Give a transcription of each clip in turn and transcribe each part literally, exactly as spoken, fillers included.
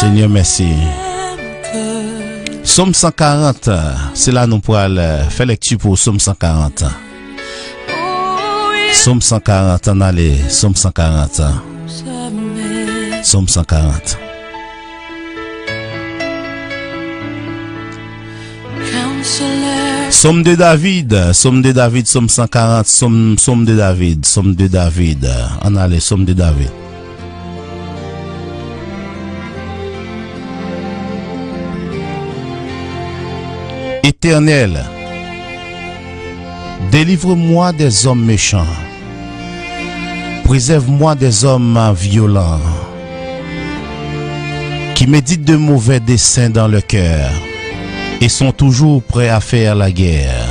Senyè, mèsi. Sòm san karant, se la nou pral, eh, fè lèkti pou Sòm san karant. Sòm san karant, ann ale, Sòm san karant. Sòm san karant. Sòm de David, Sòm de David, Sòm san karant, Sòm, Sòm de David, Sòm de David. Ann ale, Sòm de David. Éternel, délivre-moi des hommes méchants. Préserve-moi des hommes violents, qui méditent de mauvais desseins dans leur cœur et sont toujours prêts à faire la guerre.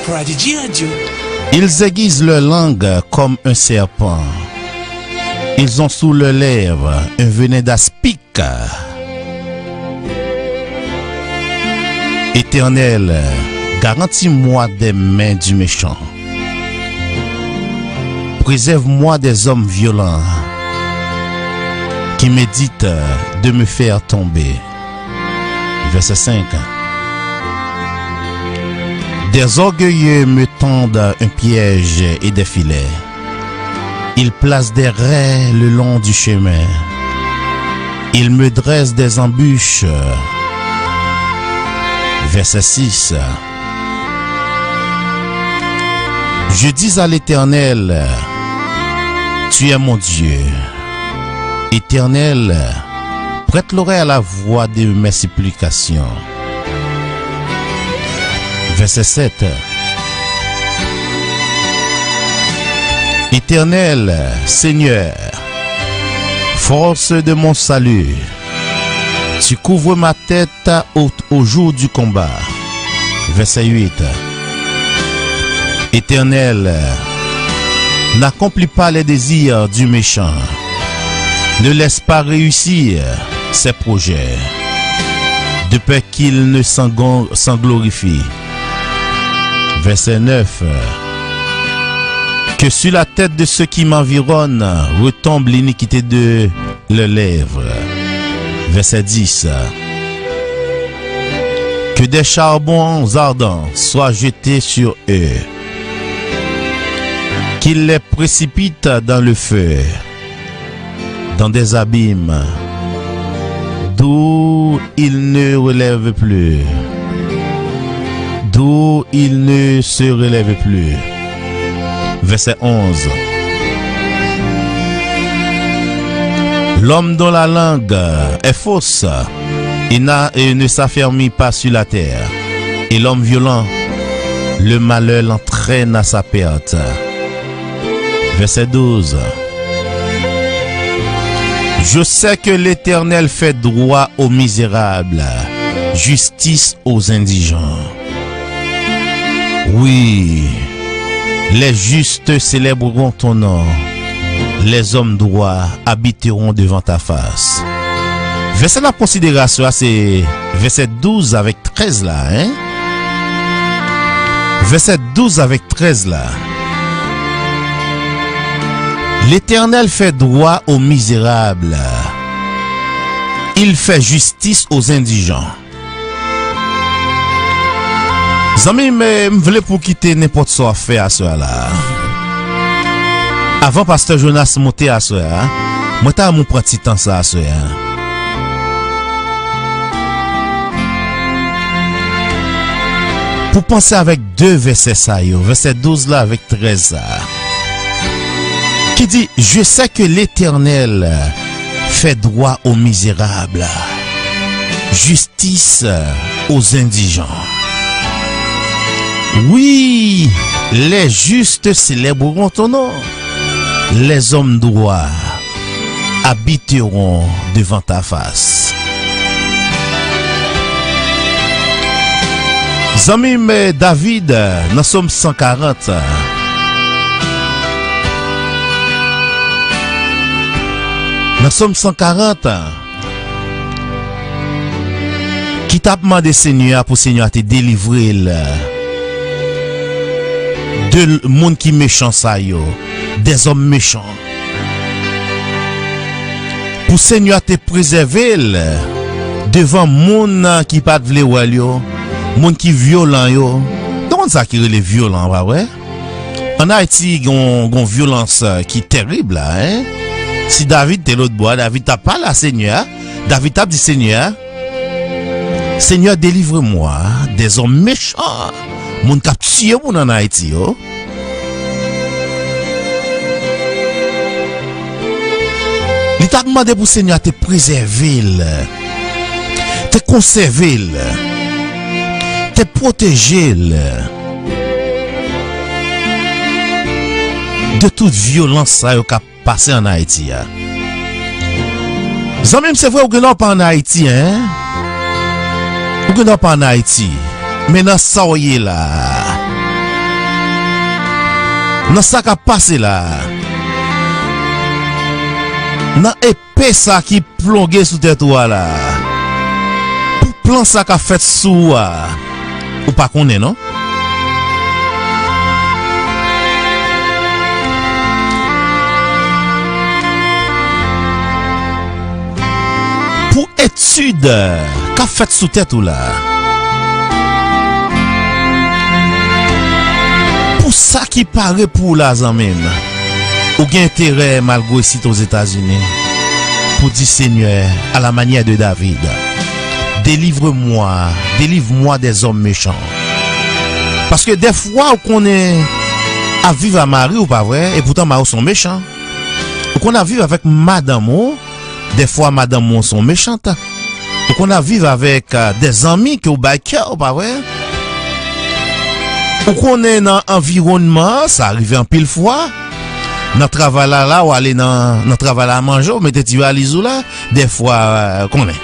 Prodigy Radio. Ils aiguisent leur langue comme un serpent. Ils ont sous leurs lèvres un venin d'aspic. Éternel, garantis-moi des mains du méchant. Préserve-moi des hommes violents qui méditent de me faire tomber. Verset cinq. Des orgueilleux me tendent un piège et des filets. Ils placent des rets le long du chemin. Ils me dressent des embûches. Verset six. Je dis à l'Éternel, tu es mon Dieu. Éternel, prête l'oreille à la voix de mes supplications. Verset sept. Éternel, Seigneur, force de mon salut, tu couvres ma tête au, au jour du combat. Verset huit. Éternel, n'accomplis pas les désirs du méchant. Ne laisse pas réussir ses projets, de peur qu'il ne s'en glo-, s'en glorifie. Verset neuf. Que sur la tête de ceux qui m'environnent retombe l'iniquité de leurs lèvres. Verset dix. Que des charbons ardents soient jetés sur eux, qu'ils les précipitent dans le feu, dans des abîmes, d'où ils ne relèvent plus, d'où ils ne se relèvent plus. Verset onze. L'homme dont la langue est fausse et n'a, et ne s'affermit pas sur la terre, et l'homme violent, le malheur l'entraîne à sa perte. Verset douze. Je sais que l'Éternel fait droit aux misérables, justice aux indigents. Oui, les justes célébreront ton nom, les hommes droits habiteront devant ta face. Vèsè n ap konsidere aswè a se vèsè douz avèk trèz la, en? Vèsè douz avèk trèz la. L'Éternel fait droit aux misérables. Il fait justice aux indigents. Zanmi m, m vle pou w kite nenpòt sa w ap fè aswè a la. Avan pastè Jonas monte aswè a, mwen ta renmen w pran ti tan sa aswè a pou w panse avèk de vèsè sa yo, vèsè douz la avèk trèz sa a, ki di, Je sais que l'Éternel fait droit aux misérables, justice aux indigents. Oui, les justes célébreront ton nom. Les hommes droits habiteront devant ta face. Zanmi m, David, nan Sòm san karant. Nan Sòm san karant, ki t ap mande Senyè a pou Senyè a te delivre l de l-, moun ki mechan sa yo, dèzòm mechan. Pou Senyè a te prezève l devan moun ki pa t vle wè l yo, moun ki vyolan yo. Nou konn sa ki rele vyolan, pa vre? Ann Ayiti, gon, gon vyolans, eh, ki terib la, en. Si David te lòt bò a, David t ap pale a Senyè a. David t ap di Senyè a, Seigneur, délivre-moi des hommes méchants. Moun k ap tiye moun ann Ayiti yo. Li t ap mande pou Senyè a te prezève l, te konsève l, te pwoteje l de tout vyolans sa yo k ap pase ann Ayiti a. Zanmi m, se vre ou gen lè w pa ann Ayiti, en. Ou gen lè w pa ann Ayiti. Men nan sa w ye la, nan sa k ap pase la, nan epe sa ki plonge sou tèt ou a la, pou plan sa k ap fèt sou ou a, ou pa konnen, non? Pou etid k ap fèt sou tèt ou la, pou sa ki pare pou ou la, zanmi m, ou gen enterè, malgre si t Ozetazini, pou di, Senyè, à la manière de David, délivre-moi, délivre-moi des hommes méchants. Paske dèfwa ou konnen ap viv a mari w, pa vre? Epoutan mari w se yon mechan. Ou konn ap viv avèk madanm ou, dèfwa madanm ou se yon mechant. Ou konn ap viv avèk, euh, de zanmi ke w bay kè w, pa vre? Ou konnen nan anviwònman an, sa rive anpil fwa. Nan travay la, la, w ale nan, nan travay la, manje, w mete ti valiz ou la, dèfwa, euh, konnen.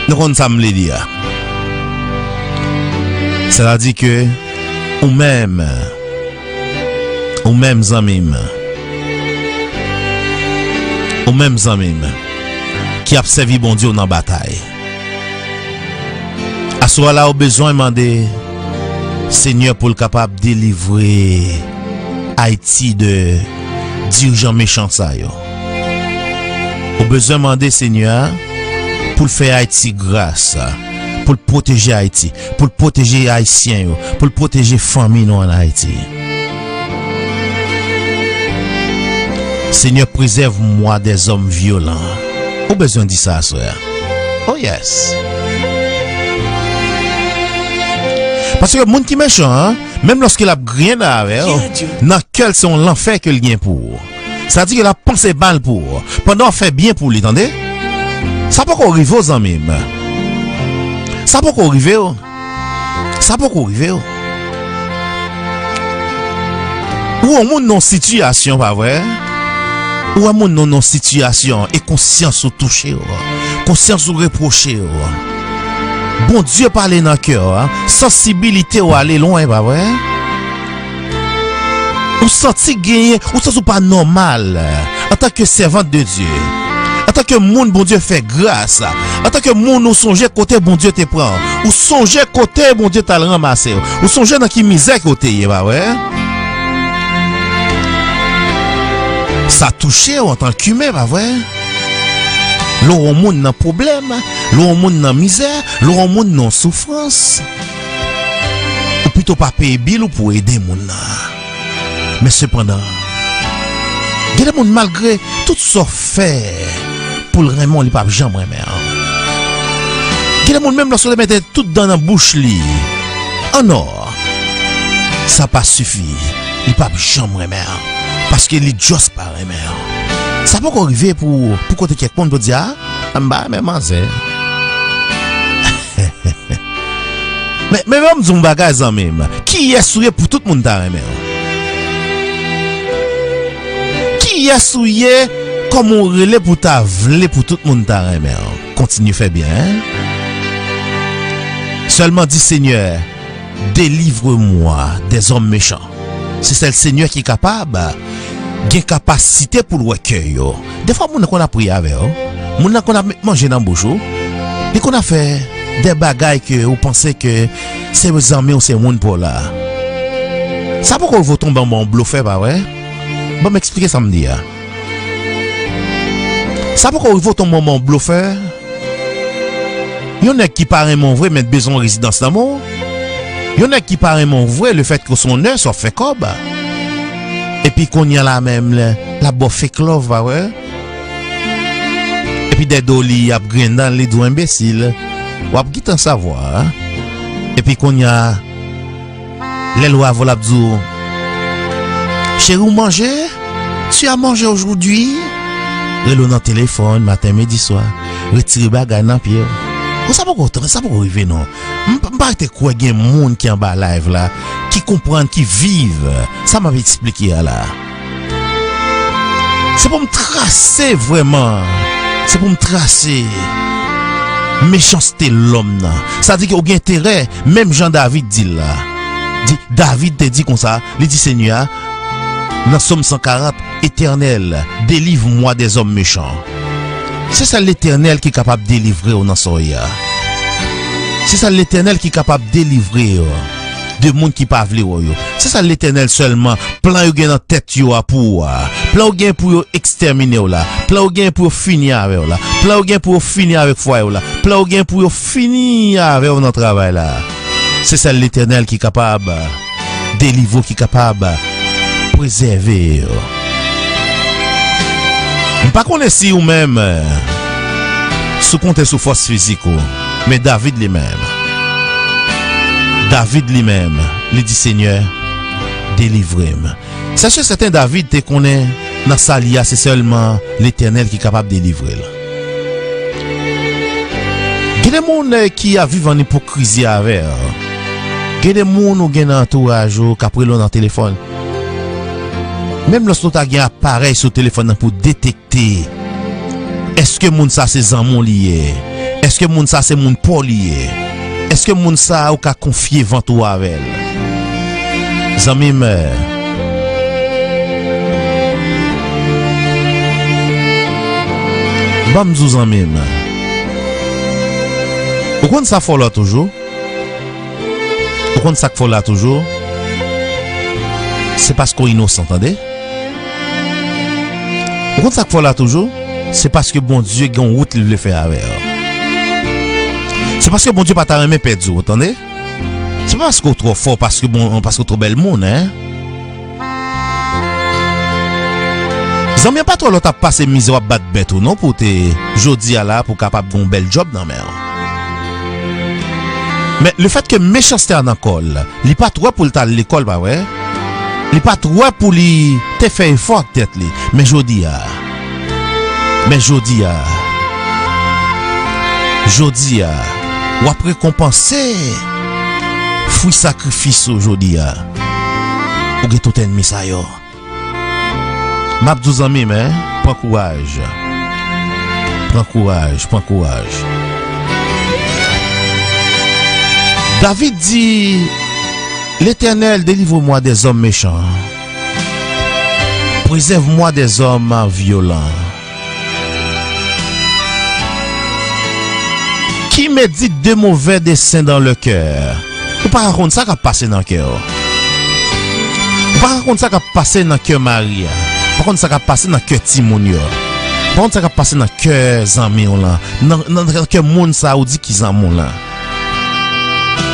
Nou konn sa m vle di a. Sètadi ke ou menm, ou menm zanmi m, ou menm zanmi m, ki ap sèvi Bondye w nan batay. Aswè a la, ou bezwen mande Senyè pou l kapab delivre Ayiti de dirijan mechan sa yo. Ou bezwen mande Senyè a pou l fè Ayiti gras, pou l pwoteje Ayiti, pou l pwoteje Ayisyen yo, pou l pwoteje fanmi nou ann Ayiti. Seigneur, préserve-moi des hommes violents. Ou bezwen di sa aswè a. Oh yes. Paske moun ki mechan an, menm lòske l ap griyen avè w, nan kè l se yon lanfè ke l gen pou ou. Sa di ke l ap panse mal pou ou, pandan w ap fè byen pou li, tande. Sa poko rive w, zanmi m. Sa poko rive w. Sa poko rive w. Ou wè moun nan yon sitiyasyon, pa vre? Ou wè moun nan yon sitiyasyon e konsyans ou touche w. Konsyans ou repwoche w. Bondye pale nan kè w, sansibilite w ale lwen, pa vre? Ou santi genyen, ou santi w pa nòmal antanke sèvant de Dye, antanke moun Bondye fè gras, antanke moun ou sonje kote Bondye te pran w, ou sonje kote Bondye t al ranmase w, ou sonje nan ki mizè ke w te ye, pa vre? Sa touche w antanke imen, pa vre? Lè w wè yon moun nan pwoblèm, lè w wè yon moun nan mizè, lè w wè yon moun nan soufrans, ou pito pa peye bil ou pou ede moun nan. Men sepandan, gen de moun, malgre tout sa w fè pou l renmen w, li p ap janm renmen w. Gen de moun, menm lòske w te mete tout dan nan bouch li an ò, sa pa sifi, li p ap janm renmen w, paske li just pa renmen w. Sa poko rive pou, pou kote kèk moun pou di, a, m pa renmen manzè. Men, men, men, m di w yon bagay, zanmi m. Kiyès ou ye pou tout moun ta renmen w? Kiyès ou ye, kòman w rele pou ta vle pou tout moun ta renmen w? Kontinye fè byen, en. Sèlman di, Senyè, délivre-moi des hommes méchants. Se sèl Senyè ki kapab gen kapasite pou l wè kè yo. Defwa moun nan konn ap priye avè w. Moun nan konn ap met manje nan bouch ou. Li konn ap fè de bagay ke ou panse ke se zanmi w, se moun pa w la. Sa poko rive w tonbe anba yon blofè, pa vre? Ban m eksplike sa m di a. Sa poko rive w tonbe yon blofè? Yon nèg ki pa renmen w vre, men bezwen yon rezidans nan men w. Yon nèg ki pa renmen w vre, lefètke w se yon nèrs, w ap fè kòb. Epi kounye a la menm, l ap ba w fake love, pa vre? Epi dèyè do w li ap griyen dan l, li di w enbesil. W ap gentan savwa. Epi kounye a, lè l wè avè w, l ap di w, cheri, ou manje? Tu as mangé aujourd'hui? Rele w nan telefòn, maten, midi, swa. Retire bagay nan pye w. Bon, sa poko, sa poko rive, non. M, m pa rete kwè gen moun ki anba live la, ki konprann, ki viv sa m ap eksplike a la. Se pou m trase vrèman. Se pou m trase mechanste lòm nan. Sa di ke ou gen enterè, menm jan David di l la. Di, David te di konsa, li di Senyè a, nan Sòm san karant, Éternel, délivre-moi des hommes méchants. Se sèl Letènèl ki kapab delivre w nan sa w ye a. Se sèl Letènèl ki kapab delivre w de moun ki pa vle wè w yo. Se sèl Letènèl sèlman, plan yo gen nan tèt yo a pou ou a. Plan yo gen pou yo ekstèmine w la. Plan yo gen pou yo fini avè w la. Plan yo gen pou yo fini avèk fwaye w la. Plan yo gen pou yo fini avè w nan travay la. Se sèl Letènèl ki kapab delivre w, ki kapab prezève w. M pa konnen si ou menm, si w konte sou fòs fizik ou, men David li menm, David li menm, li di, Senyè, delivre m. Sè si sèten, David te konnen nan sa li a, se sèlman Letènèl ki kapab delivre l. Gen de moun, eh, ki ap viv an ipokrizi avè w. Gen de moun ou gen nan antouraj ou k ap rele w nan telefòn. Menm lòske w ta gen aparèy sou telefòn nan pou detekte, èske moun sa se zanmi w li ye? Èske moun sa se moun pa w li ye? Èske moun sa ou ka konfye vant ou avè l? Zanmi m, ban m di w, zanmi m, ou konn sa fè w la toujou? Ou konn sa k fè w la toujou? Se paske w inosan, tande. Ou konn sa k fè w la toujou? Se paske Bondye gen yon wout li vle fè avè w. Se paske Bondye pa ta renmen pèdi w, tande. Se pa paske w twò fò, paske bon, paske w twò bèl moun, en. Zanmi an, pa twò lè w t ap pase mizè, w ap bat bèt ou non, pou te jodi a la, pou w kapab gen yon bèl djòb nan men w. Men lefètke mechanste a nan kò l, li pa t wè pou l t al lekòl, pa vre? Li pa t wè pou li te fè efò ak tèt li. Men jodi a, men jodi a, jodi a, w ap rekonpanse fwi sakrifis ou jodi a. Ou gen tout ènmi sa yo. M ap di w, zanmi m, en, pran kouraj. Pran kouraj, pran kouraj. David di, Letènèl, delivre-moi des hommes méchants. Préserve-moi des hommes violents. Qui méditent de mauvais desseins dans leur cœur. Ou pa ka konn sa k ap pase nan kè w. Ou pa ka konn sa k ap pase nan kè mari a. Ou pa konn sa k ap pase nan kè timoun yo. Ou pa konn sa k ap pase nan kè zanmi w lan. Nan, nan, nan kè moun sa ou di ki zanmi w lan.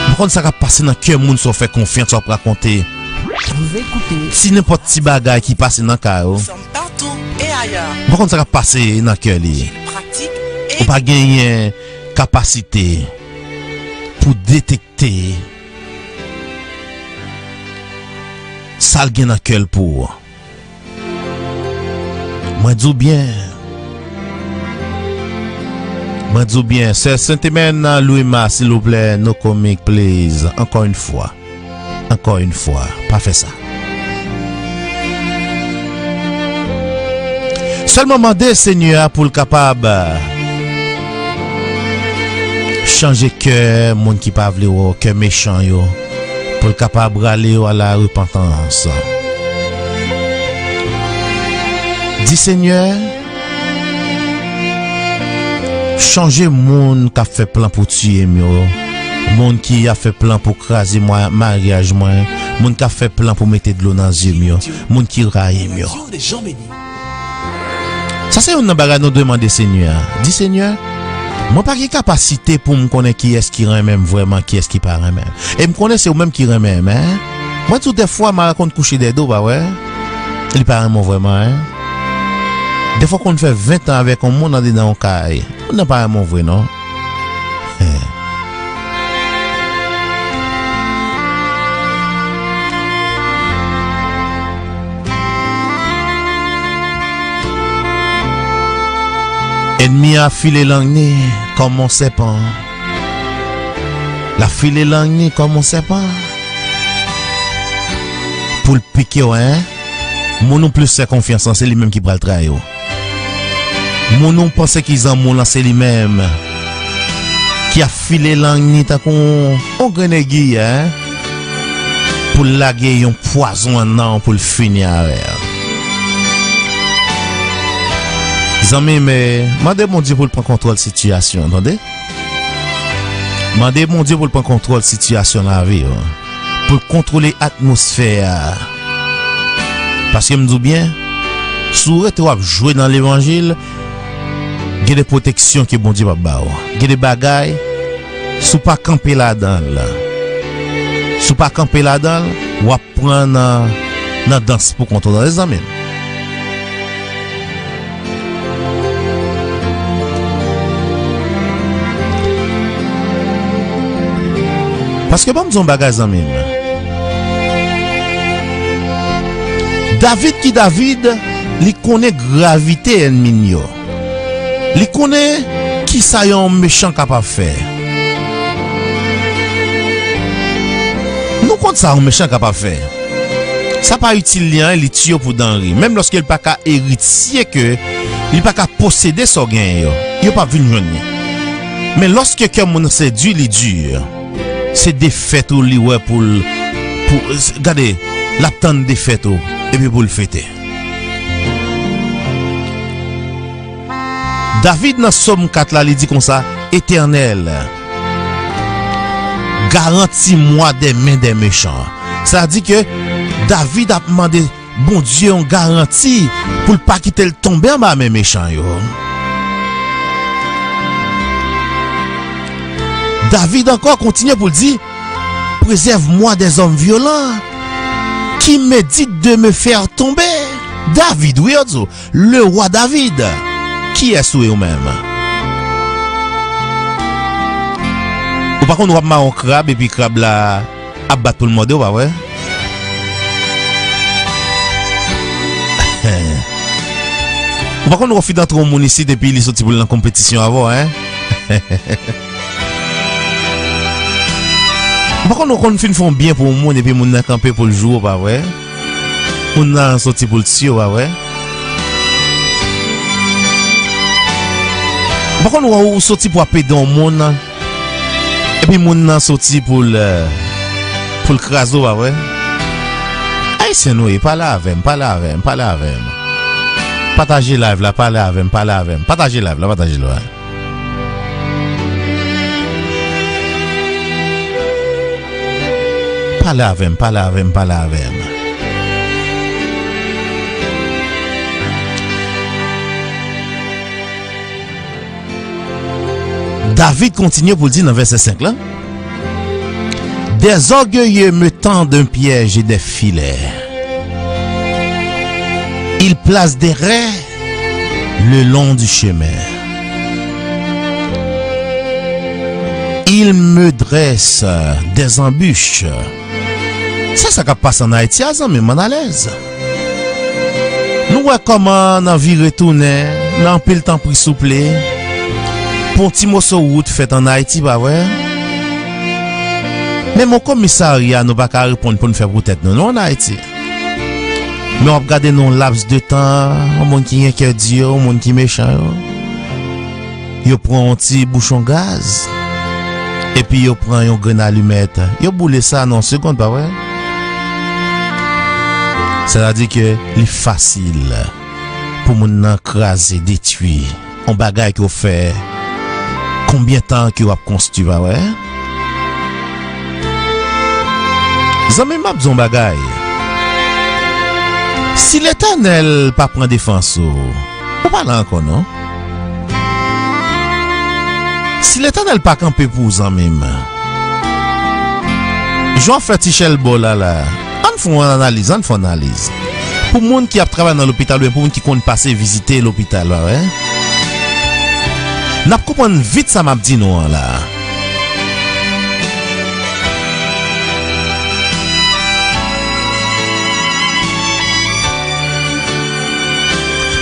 Ou pa konn sa k ap pase nan kè moun sa w fè konfyans, w ap rakonte. Vous écoutez ti nenpòt ti bagay ki pase nan kay ou. Nous sommes partout et ailleurs. Ou pa konn sa k ap pase nan kè li. Pratique et ou pa genyen kapasite pou detekte sa l gen nan kè l pou ou. Mwen di w byen. Mwen di w byen. Sè Sentemèn, Louima, silvouplè, no comic, please. Ankò yon fwa. Ankò yon fwa, pa fè sa. Sèlman mande Senyè a pou l kapab chanje kè moun ki pa vle wè w, kè mechan yo, pou l kapab rale yo a la repantans. Di, Senyè, chanje moun k ap fè plan pou tiye m yo, moun ki ap fè plan pou kraze mwa-, maryaj mwen, moun k ap fè plan pou mete dlo nan zye m yo, moun ki rayi m yo. Sa se youn nan bagay nou dwe mande Senyè a. Di, Senyè, mwen pa gen kapasite pou m konnen kiyès ki renmen m vrèman, kiyès ki pa renmen m. E m konnen se ou menm ki renmen m, en. Mwen di w dèfwa, mara konn kouche dèyè do w, pa vre? Li pa renmen w vrèman, en. Dèfwa w konn fè ven tan avèk yon moun anndedan yon kay. Moun nan pa renmen w vre, non. Ènmi a file lang ni kòm yon sèpan. L ap file lang ni kòm yon sèpan. Pou l pike w, en. Moun ou plis fè konfyans lan, se li menm ki pral trayi w. Moun ou panse ki zanmi w lan, se li menm ki ap file lang ni tankou yon, yon grenn egiy, en, pou l lage yon pwazon anndan w pou l fini avè w. Zanmi m, mande Bondye pou l pran kontwòl sitiyasyon an, tande? Mande Bondye pou l pran kontwòl sitiyasyon lavi w, pou l kontwole atmosfè a. Paske m di w byen, si w rete w ap jwe nan levanjil, gen de pwoteksyon ke Bondye p ap ba w. Gen de bagay, si w pa kanpe ladan l, si w pa kanpe ladan l, w ap pran nan, nan dans pou kont ou, tande, zanmi m. Paske ban m di w yon bagay, zanmi m. David ki David, li konnen gravite ènmi n yo. Li konnen kisa yon mechan kapab fè. Nou konn sa yon mechan kapab fè. Sa pa itil li anyen, li tiye w pou dan ri. Menm lòske l pa ka eritye ke li pa ka posede sa w genyen yo, yo p ap vin jwenn li. Men lòske kè moun nan se di, li di, se defèt ou li wè pou l, pou, gade, l ap tann defèt ou, epi pou l fete. David nan Sòm kat la, li di konsa, Etènèl, garantis-moi des mains des méchants. Sa di ke David ap mande Bondye yon garanti pou l pa kite l tonbe anba men mechan yo. David ankò kontinye pou l di, Préserve-moi des hommes violents qui méditent de me faire tomber. David, wi, yo di w, le roi David. Kiyès ou ye ou menm? Ou pa konn w ap mare yon krab epi krab la ap bat pou l mòde w, pa vre? Ou pa konn w fin antre yon moun isit epi li soti pou l nan konpetisyon avè w, en? Ou pa konn ou konn fin fè yon byen pou yon moun epi moun nan kanpe pou l joure w, pa vre? Moun nan soti pou l tiye w, pa vre? Ou pa konn ou soti pou ap ede yon moun, epi moun nan soti pou l, pou l kraze w, pa vre? Ayisyen nou ye, pale avè m, pale avè m, pale avè m. Pataje live la, pale avè m, pale avè m. Pataje live la, pataje l, wi. Pale avè m, pale avè m, pale avè m. David kontinye pou l di nan vèsè senk la, Des orgueilleux me tendent un piège et des filets. Ils placent des rets le long du chemin. Ils me dressent des embûches. Se sa k ap pase ann Ayiti a, zanmi m, ann alèz. Nou wè kòman nan vire tounen, nan anpil tanpri souple, pou yon ti moso wout fèt ann Ayiti, pa vre? Menm yon komisarya, nou pa ka reponn pou n fè pou tèt nou, non, ann Ayiti. Men w ap gade nan yon laps de tan, yon moun ki gen kè di, yon moun ki mechan yo, yo pran yon ti bouchon gaz, epi yo pran yon grenn alimèt, yo boule sa nan yon segonn, pa vre? Sètadi ke li fasil pou moun nan kraze, detwi yon bagay ke w fè, konbyen tan ke w ap konstwi, pa vre? Zanmi m, m ap di w yon bagay. Si Letènèl pa pran defans ou, Ou pa la ankò, non. Si Letènèl pa kanpe pou ou, zanmi m, jan w ap fè ti chèlbò la, la, ann fè yon analiz, ann fè yon analiz. Pou moun ki ap travay nan lopital oubyen pou moun ki konn pase vizite lopital, pa vre? N ap konprann vit sa m ap di nou an la.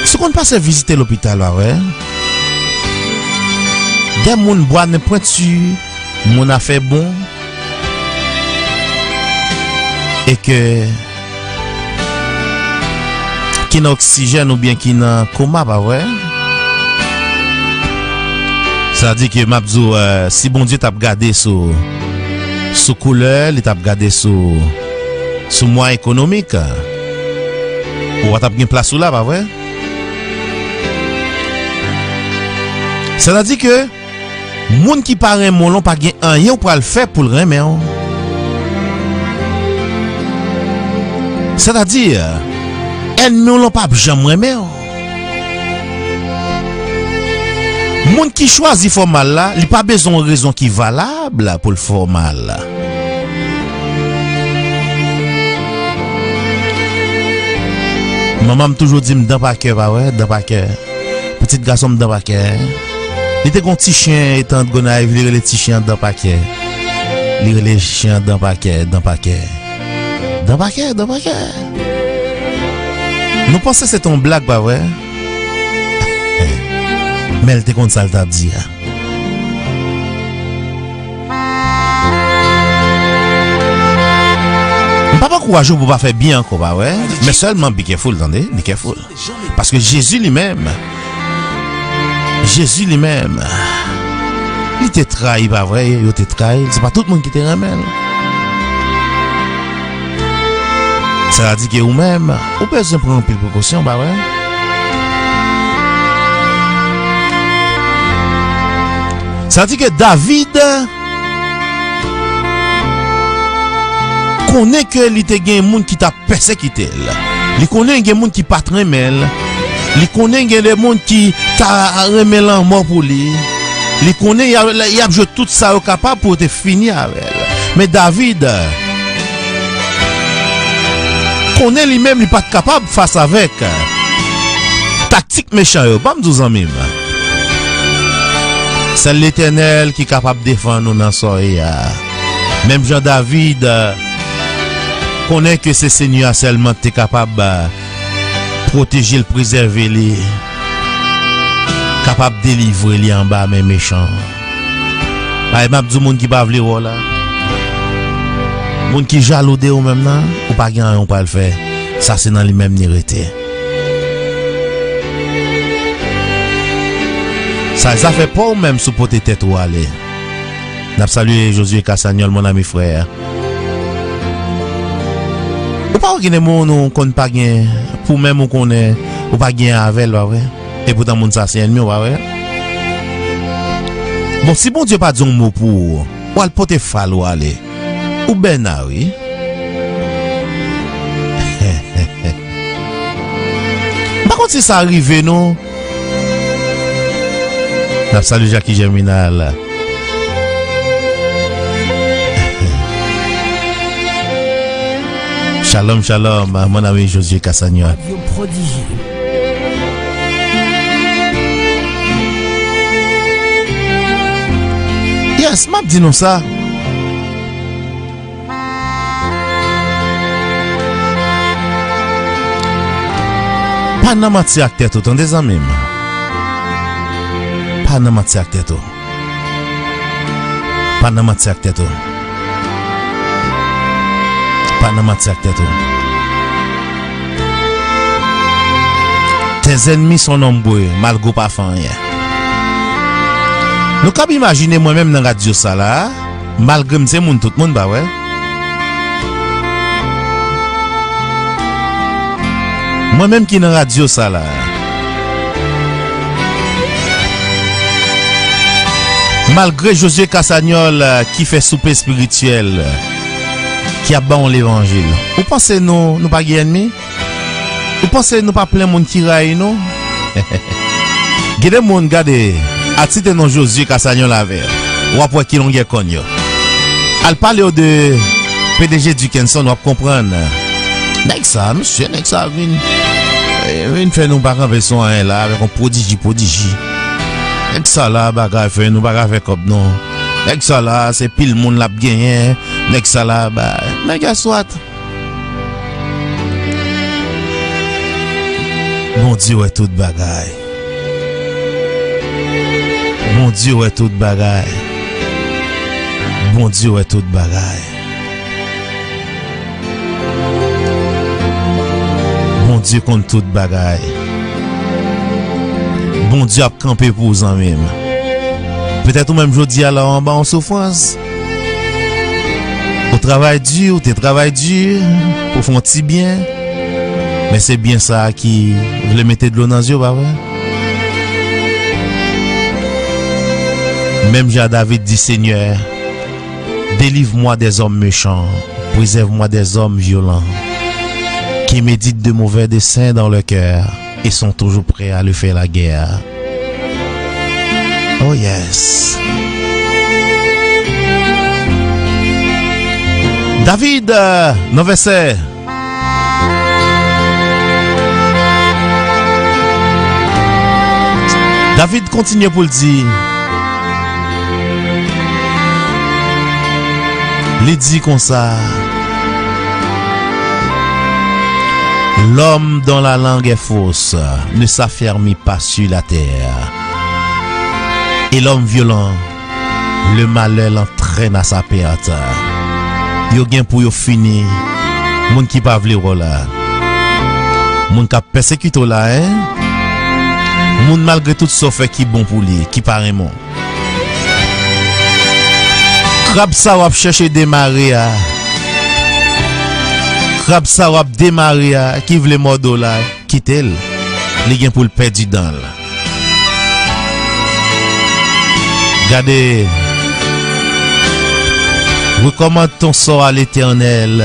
Si w konn pase vizite lopital, pa vre? Dè moun bwa nen pwenti, moun afè bon, e ke ki nan oksijèn oubyen ki nan koma, pa vre? Sa di ke m ap di w, eh, si Bondye t ap gade sou, sou koulè, li t ap gade sou, sou mwa ekonomik, ou pa t ap gen plas ou la, pa vre? Sa di ke moun ki pa renmen w lan pa gen anyen w pral fè pou l renmen w. Sètadi, ènmi w lan p ap janm renmen w. Moun ki chwazi fè w mal la, li pa bezwen yon rezon ki valab pou l fè w mal. Manman m toujou di m, dan pa kè, pa vre, dan pa kè. Pitit gason m dan pa kè. Li te gon ti chen etan Gonayiv, li rele ti chen an dan pa kè. Li rele chen an dan pa kè, dan pa kè. Dan pa kè, dan pa kè. Nou panse se te yon blag, pa vre? Men l te konn sa l t ap di a. M p ap ankouraje w pou w pa fè byen ankò, pa vre? Men sèlman be careful, tande? Be careful. Paske Jezi li menm, Jezi li menm, li te trayi, pa vre? Yo te trayi l. Se pa tout moun ki te renmen l. Sa di ke ou menm, ou bezwen pran anpil prekosyon, pa vre? Sa di ke David konnen ke li te gen moun ki t ap pèsekite l. Li konnen gen moun ki pa t renmen l. Li konnen gen de moun ki ta renmen lanmò pou li. Li konnen y ap, y ap jwe tout sa yo kapab pou yo te fini avè l. Men David konnen li menm li pa t kapab fas avèk taktik mechan yo. Ban m di w, zanmi m, sèl Letènèl ki kapab defann ou nan sa w ye a. Menm jan David konnen ke se Senyè a sèlman ki te kapab pwoteje l, prezève li, kapab delivre li anba men mechan. Ay, m ap di w, moun ki pa vle wè w la, moun ki jalou de ou menm nan, ou pa gen anyen w pral fè. Sa se nan li menm li rete. Sa zafè pa w menm si w pote tèt ou ale. N ap salye Josué Casagnol, mon ami frè. Ou pa wè gen de moun ou konn pa gen, pou menm ou konnen, ou pa gen avè l, pa vre? Epoutan moun sa se ènmi w, pa vre? Bon, si Bondye pa di yon mo pou ou, w al pote fal ou ale. Ou bèna, wi. M pa konn si sa rive nou. N ap salye Jackie Germinal. Shalom, shalom, mon ami Josué Casagnol. Radio Prodigy. Yes, m ap di nou sa. Pa nan manti ak tèt ou, tande, zanmi m. Pa nan manti ak tèt ou. Pa nan manti ak tèt ou. Pa nan manti ak tèt ou. Tes ennemis sont nombreux, malgre w pa fè anyen. Nou kab imajine mwen menm nan radyo sa la, malgre m se moun tout moun, pa vre? Mwen menm ki nan radyo sa la, malgre Josué Casagnol, eh, ki fè soupe espirityèl, eh, ki ap ba w levanjil, ou panse nou, nou pa gen ènmi? Ou panse nou pa plen moun ki rayi nou? Gen de moun, gade, al site non Jozye Kasalyon Lavè, w ap wè ki longè kòn yo. Al pale yo de P D G Dickenson, w ap konprann. Nèg sa, mesye, nèg sa vin, eh, vin fè nou pa kanpe sou anyen la, avèk yon pwodiji, pwodiji. Nèg sa la, bagay fè, nou pa ka fè kòb, non. Nèg sa la, se pil moun l ap genyen. Nèg sa la, ba, men guess what? Bondye wè tout bagay. Bondye wè tout bagay. Bondye wè tout bagay. Bondye konn tout bagay. Bondye ap kanpe pou w, zanmi m. Petèt ou menm jodi a la, w anba yon soufrans. Ou travay di, ou te travay di pou w fè yon ti byen. Men se byen sa a ki vle mete dlo nan zye w, pa vre? Menm jan David di, Seigneur, délivre-moi des hommes méchants, préserve-moi des hommes violents, qui méditent de mauvais desseins dans leur cœur et sont toujours prêts à lui faire la guerre. Oh yes. David, euh, nan vèsè David kontinye pou l di, li di konsa, L'homme dont la langue est fausse ne s'affermit pas sur la terre. Et l'homme violent, le malheur l'entraîne à sa perte. Yo gen pou yo fini. Moun ki pa vle wè w la. Moun k ap pèsekite w la, en. Moun malgre tout sa w fè ki bon pou li, ki pa renmen w. Krab sa w ap chèche demare a. Krab sa w ap demare a, ki vle mòde w la, kite l. Li gen pou l pèdi dan l. Gade. Recommande ton sort à l'Éternel.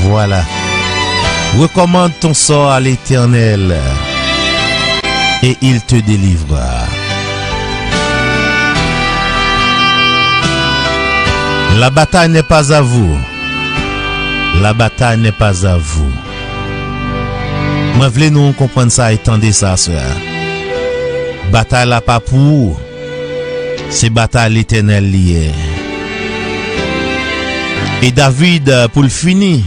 Voilà. Recommande ton sort à l'Éternel et il te délivrera. La bataille n'est pas à vous. La bataille n'est pas à vous. Mwen vle nou konprann sa e tande sa aswè a. Batay la pa pou ou. Se batay Letènèl li ye. E David, pou l fini,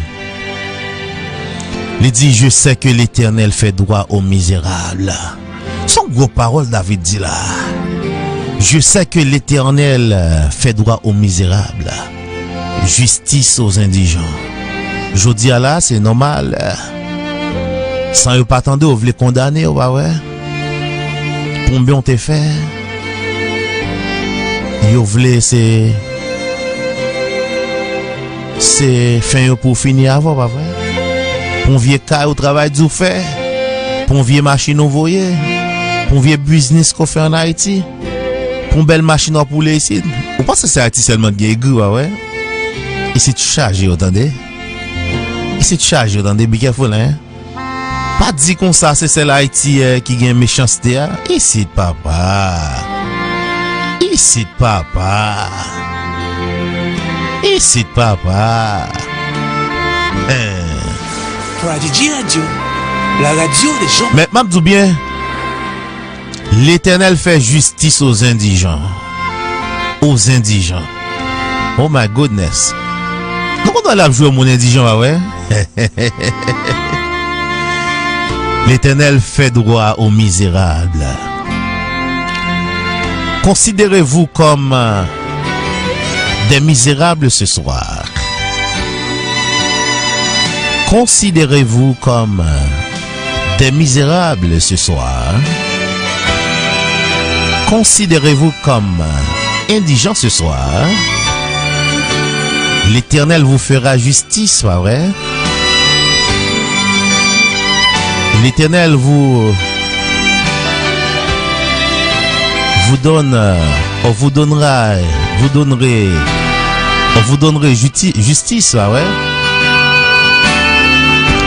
li di, Je sais que l'Éternel fait droit aux misérables. Se yon gwo pawòl David di la. Je sais que l'Éternel fait droit aux misérables. Jistis aux indigents. Jodi a la, se nòmal. San yo pa tande, yo vle kondane, ou pa wè? Konbyen w te fè? Yo vle se, se fen yo pou fini avè w, pa vre? Pou yon vye kay ou travay di w fè, pou yon vye machin ou voye, pou yon vye biznis ke w fè ann Ayiti, pou yon bèl machin w ap woule isit. Ou panse se Ayiti sèlman ki gen egri, pa vre? Isit chaje yo, tande. Isit chaje yo, tande. Be careful, hein. Pa di konsa se sèl Ayiti, eh, ki gen mechanste a. Isit, papa. Isit, papa. Isit, papa. Hein. Prodigy Radio, la radio des gens. Men, m ap di w byen, Letènèl fè jistis aux indigents. Aux indigents. Oh my goodness. Nou konn wè l ap jwe moun endijan, pa vre? L'Éternel fait droit aux misérables. Considérez-vous comme, euh, des misérables ce soir. Considérez-vous comme, euh, des misérables ce soir. Considérez-vous comme indigent ce soir. L'Éternel vous fera justice, pa vre? L'Éternel vous, vous donne, euh, on vous donnera, vous donnerez, on vous donnerez justi-, justice, pa vre?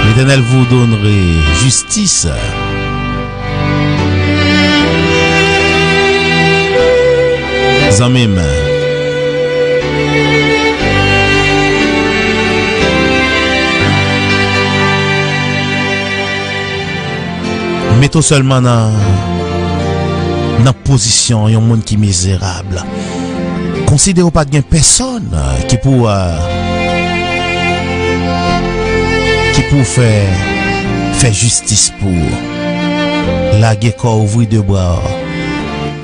L'Éternel vous donnerez justice. Zanmi m, mete w sèlman nan, nan pozisyon yon moun ki mizerab. Konsidere w pa t gen pèsonn ki pou, eh, ki pou fè, fè jistis pou ou. Lage kò w, ouvri de bra w.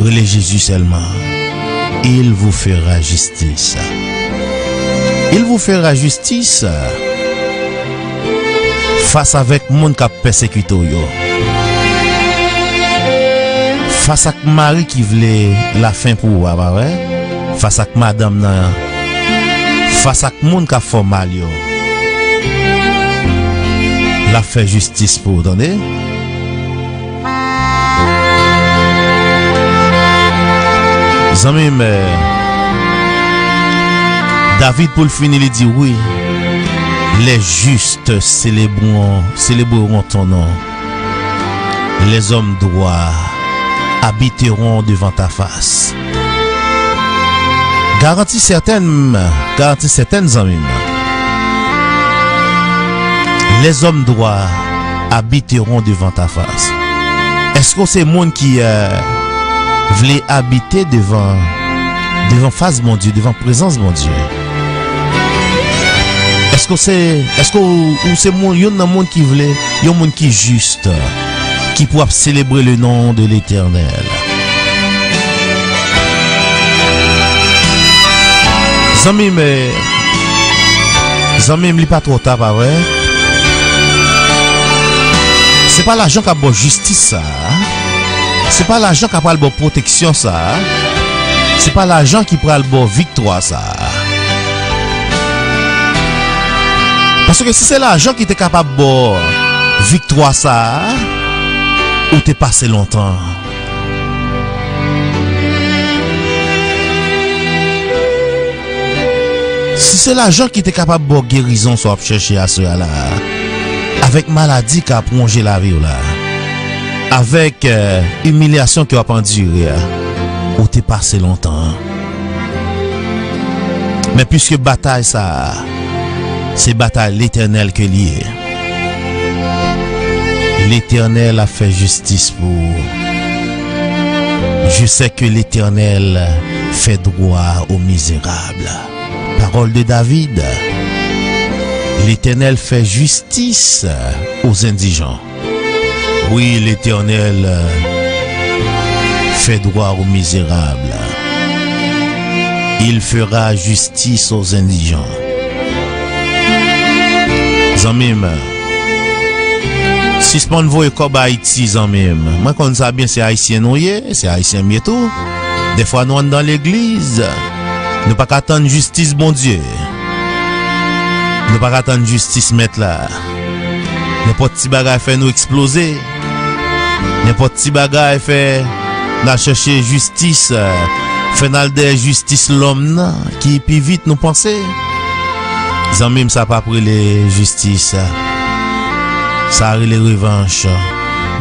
Rele Jezi sèlman. Il vous fera justice. Il vous fera justice. Fas avèk moun k ap pèsekite w yo. Fas ak mari ki vle lafen pou ou a, pa vre? Fas ak madanm nan. Fas ak moun k ap fè w mal yo. L ap fè jistis pou ou, tande? Zanmi m, eh, David, pou l fini, li di, wi, les justes célébreront, célébreront ton nom. Les hommes droits habiteront devant ta face. Garanti sètèn, garanti sètèn, zanmi m. Les hommes droits habiteront devant ta face. Èske w se moun ki, eh, vle abite devan, devan fas Bondye, devan prezans Bondye? Èske w se, èske w, ou se moun, youn nan moun ki vle, yon moun ki jis, ki pou ap selebre le non de Letènèl? Zanmi m, zanmi m, li pa twò ta, pa vre? Se pa lajan k ap ba w jistis sa a. Se pa lajan k ap pral ba w pwoteksyon sa a. Se pa lajan ki pral ba w viktwa sa a. Paske si se lajan ki te kapab ba w viktwa sa a, ou te pase lontan. Si se lajan ki te kapab ba w gerizon sa w ap chèche aswè a la a, avèk maladi k ap wonje lavi w la, avèk, eh, imilyasyon ke w ap andire a, ou te pase lontan. Men piske batay sa a, se batay Letènèl ke l ye. Letènèl ap fè jistis pou ou. Je sais que l'Éternel fait droit aux misérables. Parole de David. L'Éternel fait justice aux indigents. Oui, l'Éternel fait droit aux misérables. Il fera justice aux indigents. Zanmi m, sispann voye kòb Ayiti, zanmi m. Mwen konn sa byen, se Ayisyen nou ye, se Ayisyen m ye tou. Dèfwa nou anndan legliz, nou pa ka tann jistis Bondye. Nou pa ka tann jistis Mèt la. Nenpòt ti bagay fè nou eksploze. Nenpòt ti bagay fè n al chèche jistis, fè n al dèyè jistis lòm nan ki pi vit nou panse. Zanmi m, sa p ap rele jistis. Sa rele revanch.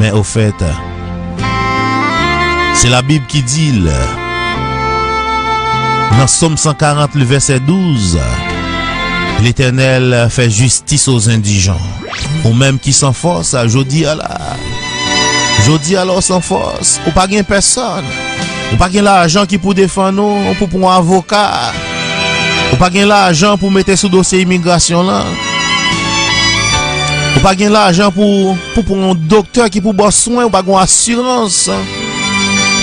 Men ofèt, se Labib ki di l. Nan Sòm san karant, le vèsè douz, Letènèl fè jistis aux indigents. Ou menm ki san fòs, jodi a la. Jodi a la, ou san fòs. Ou pa gen pèsonn. Ou pa gen lajan ki pou defann ou, pou pran avoka. Ou pa gen lajan pou mete sou dosye imigrasyon lan. Ou pa gen lajan pou, pou pran yon doktè ki pou ba w swen, ou pa gen yon asirans.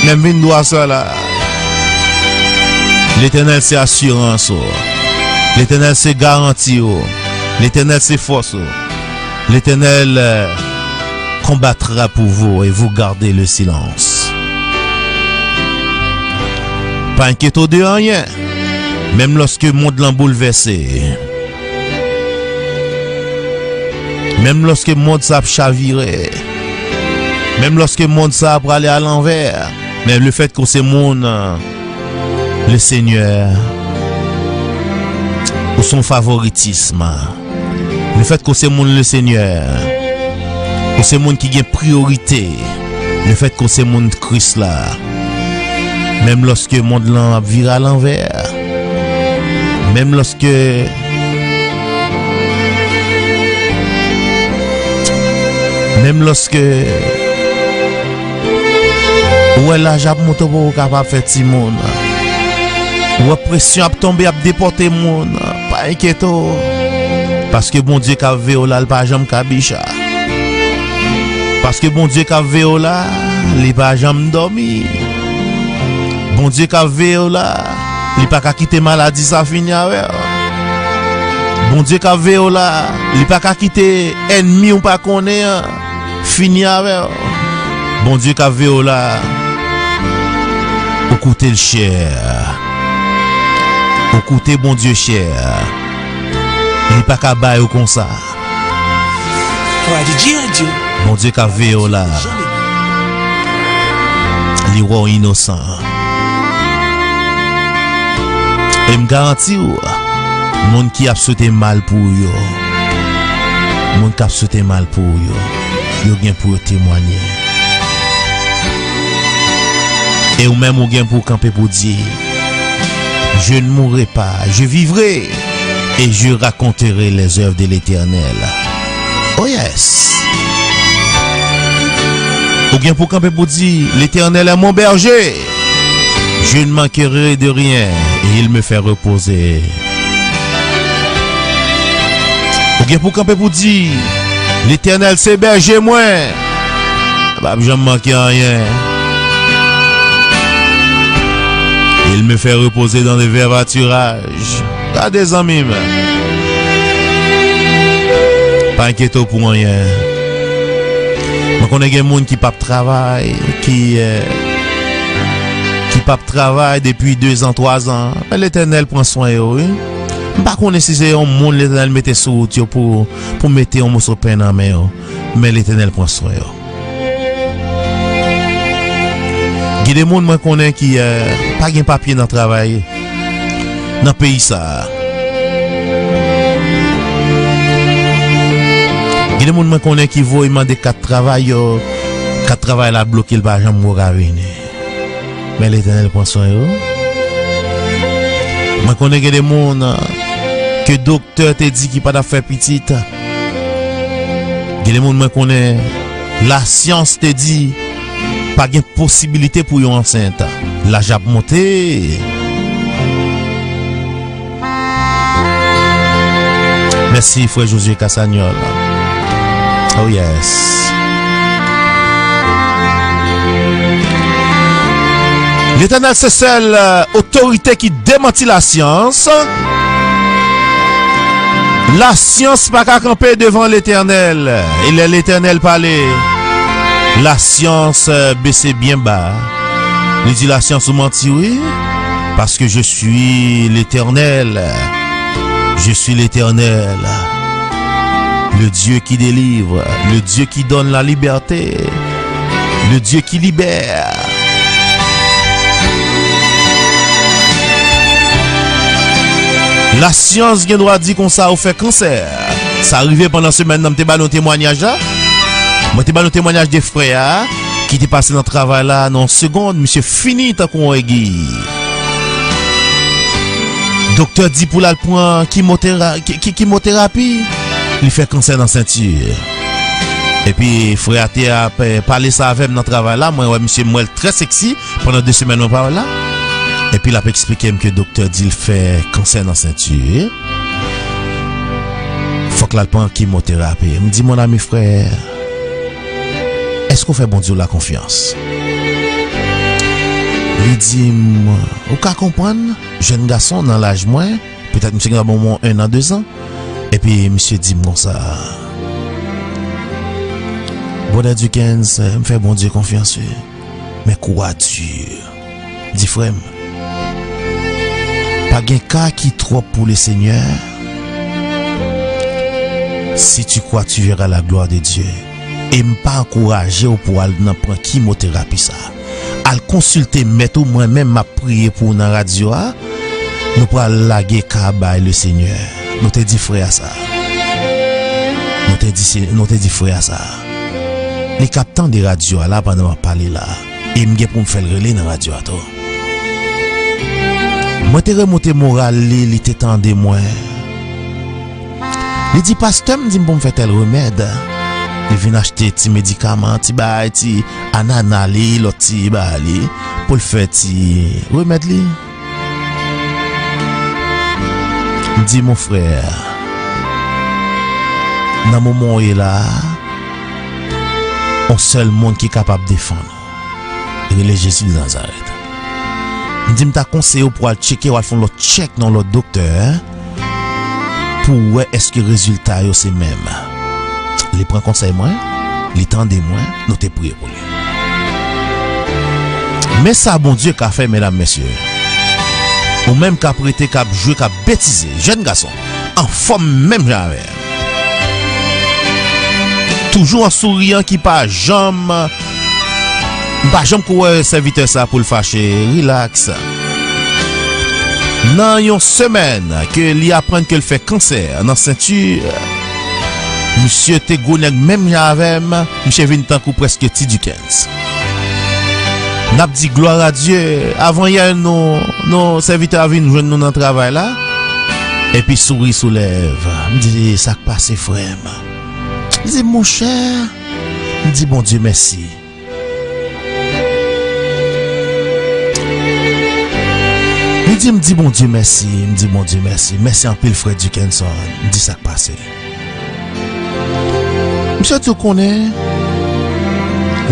Men m vin di w sa la. Letènèl se asirans ou. Letènèl se garanti ou. Letènèl se fòs ou. L'Éternel, euh, combattra pour vous et vous gardez le silence. Pa enkyete w de anyen. Menm lòske mond lan boulvèse, menm lòske mond sa ap chavire, menm lòske mond sa ap prale alanvè, men lefètke w se moun, euh, Lesenyè, ou se yon favoritism. Lefètke w se moun Lesenyè, ou se moun ki gen priyorite. Lefètke w se moun Kris la, Menm lòske mond lan ap vire alanvè, menm lòske, menm lòske ou wè laj ap monte, ou poko kapab fè timoun, ou wè presyon ap tonbe, ap depòte moun, pa enkyete w. Paske Bondye k ap veye w la, l pa janm kabicha. Paske Bondye k ap veye w la, li pa janm dòmi. Bondye k ap veye w la, li pa ka kite maladi sa fini avè w. Bondye k ap veye w la, li pa ka kite ènmi w pa konnen an fini avè w. Bondye k ap veye w la, ou koute l chè. Ou koute Bondye chè. Li pa ka bay ou konsa. Prodigy Radio. Bondye k ap veye w la, li wè w inosan. E m garanti w, moun ki ap swete mal pou ou yo, moun k ap swete mal pou ou yo, yo gen pou yo temwanye. E ou menm, ou gen pou w kanpe pou di, Je ne mourrai pas, je vivrai, et je raconterai les œuvres de l'Éternel. Oh yes! Ou gen pou kanpe pou di, L'Éternel est mon berger. Je ne manquerai de rien, et il me fait reposer. Ou gen pou kanpe pou di, Letènèl se bèje mwen. M p ap janm manke anyen. Il me fait reposer dans de verts pâturages. Gade, zanmi m. Pa enkyete w pou anyen. Mwen konnen gen moun ki p ap travay, ki, eh, ki p ap travay depi dezan, twazan. Men Letènèl pran swen yo, wi. M pa konnen si se yon moun Letènèl mete sou wout yo pou, pou mete yon moso pen nan men yo. Men Letènèl pran swen yo. Gen de moun mwen konnen ki, eh, pa gen papye nan travay nan peyi sa a. Gen de moun mwen konnen ki voye mande kat travay yo, kat travay la bloke, l pa janm wè ka vini. Men Letènèl pran swen yo. Mwen konnen gen de moun, eh, ke doktè te di ki pa t ap fè pitit. Gen de moun mwen konnen lasyans te di pa gen posibilite pou yo ansent. Laj ap monte. Mèsi, frè Josué Casagnol. Oh yes. Letènèl se sèl, eh, otorite ki demanti lasyans. Lasyans pa ka kanpe devan Letènèl. E lè Letènèl pale, lasyans, eh, bese byen ba. Li di, lasyans ou manti, wi. Parce que je suis l'Éternel. Je suis l'Éternel. Le Dieu qui délivre, le Dieu qui donne la liberté, le Dieu qui libère. Lasyans gen dwa di konsa ou fè kansè. Sa rive pandan semèn nan, m te ba nou temwayaj la. Mwen te ba nou temwayaj de frè a ki te pase nan travay la, nan yon segonn, misye fini tankou yon egi. Doktè di pou l al pran kimotera-, ki-, ki-, kimoterapi, li fè kansè nan senti. Epi frè a te ap, eh, pale sa avè m nan travay la, mwen wè misye, m wè l trè seksi pandan de semèn mwen pa wè l la. Epi l ap eksplike m ke doktè di l fè kansè nan senti. Fòk l al pran kimoterapi. M di, mon ami frè, èske w fè Bondye w la konfyans? Li di m, ou ka konprann, jèn gason nan laj mwen, petèt misye gen bon, bon en an, dezan. Epi misye di m konsa, Brother Duckens, m fè Bondye konfyans, wi. Men kou a di. Di, frè m, pa gen ka ki twòp pou Lesenyè. Si tu crois, tu verras la gloire de Dieu. E m pa ankouraje w pou al nan pran kimoterapi sa. Al konsilte mèt ou, mwen menm m ap priye pou ou nan radyo a. Nou pral lage ka bay Lesenyè. Nou te di frè a sa. Nou te di se, nou te di frè a sa. Li k ap tande radyo a la pandan m ap pale la. E m gen pou m fè l rele nan radyo a tou. Mwen te remonte moral li, li te tande mwen. Li di, "Pastè, m di m pou m fè tèl remèd." Li vin achte ti medikaman, ti bagay, ti anana li, lòt ti bagay li, pou l fè ti remèd li. M di, "Mon frè, nan moman w ye la a, yon sèl moun ki kapab defann ou, rele Jezi de Nazarèt." M di, "M ta konseye w pou w al tcheke, w al fè yon lòt tchèk nan yon lòt doktè, pou w wè èske rezilta yo se menm." Li pran konsèy mwen, li tande mwen, nou te priye pou li. Men sa Bondye ka fè, medam, mesye. Ou menm k ap rete, k ap jwe, k ap betize, jèn gason, anfòm menm jan avè m. Toujou an souriyan ki pa janm, m pa janm ko wè sèvitè sa pou l fache, rilaks. Nan yon semèn ke li aprann ke l fè kansè nan senti, misye te gwo nèg menm jan avè m, misye vin tankou prèske Ti Dickens. N ap di glwa a Dye. Avanyè nou, nou sèvitè a vin jwenn nou nan travay la. Epi souri sou lèv. M di, "Sa k pase, frè m?" Li di, "Monchè," m di, "Bondye mèsi." Li di, "M di Bondye mèsi, m di Bondye mèsi. Mèsi anpil, frè Dickenson." M di, "Sa k pase?" Misye di, "Ou konnen,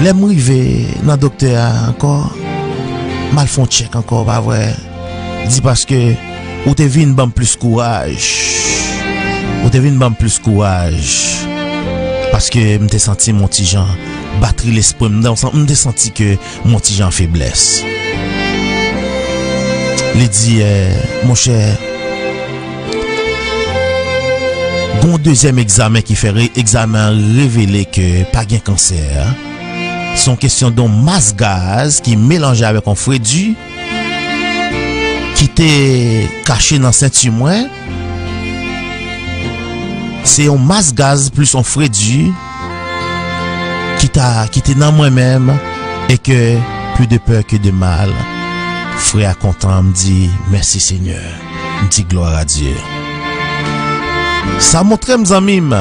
lè m rive nan doktè a ankò, m al fè yon tchèk ankò, pa vre?" Li di, "Paske ou te vin ban m plis kouraj. Ou te vin ban m plis kouraj. Paske m te santi m yon ti jan, batri lespri m, m te santi ke m yon ti jan feblès." Li di, "Eh, monchè, gon dezyèm egzamen ki fè re-, egzamen an revele ke pa gen kansè. Se yon kesyon de yon mas gaz ki melanje avèk yon fredi ki te kache nan senti mwen. Se yon mas gaz plis yon fredi ki ta, ki te nan mwen menm, e ke plus de peur que de mal." Frè a kontan, m di, "Mèsi, Senyè." M di, "Glwa a Dye." Sa montre m, zanmi m,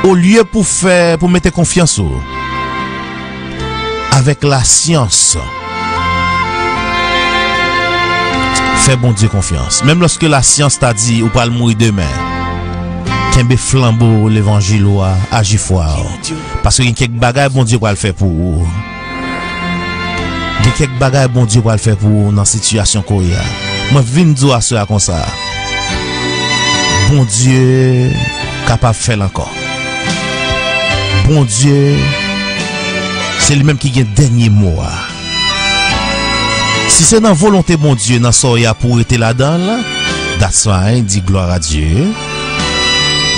olye pou fè, pou mete konfyans ou avèk lasyans, fè Bondye konfyans. Menm lòske lasyans ta di ou pral mouri demen, kenbe flanbo levanjil ou a, aji fwa ou. Paske gen kèk bagay Bondye pral fè pou ou. Gen kèk bagay Bondye pral fè pou ou nan sitiyasyon ke w ye a. Mwen vin di w aswè a konsa, Bondye kapab fè l ankò. Bondye, se li menm ki gen dènye mo a. Si se nan volonte Bondye nan sa w ye a pou w rete ladan l, that's fine, di glwa a Dye.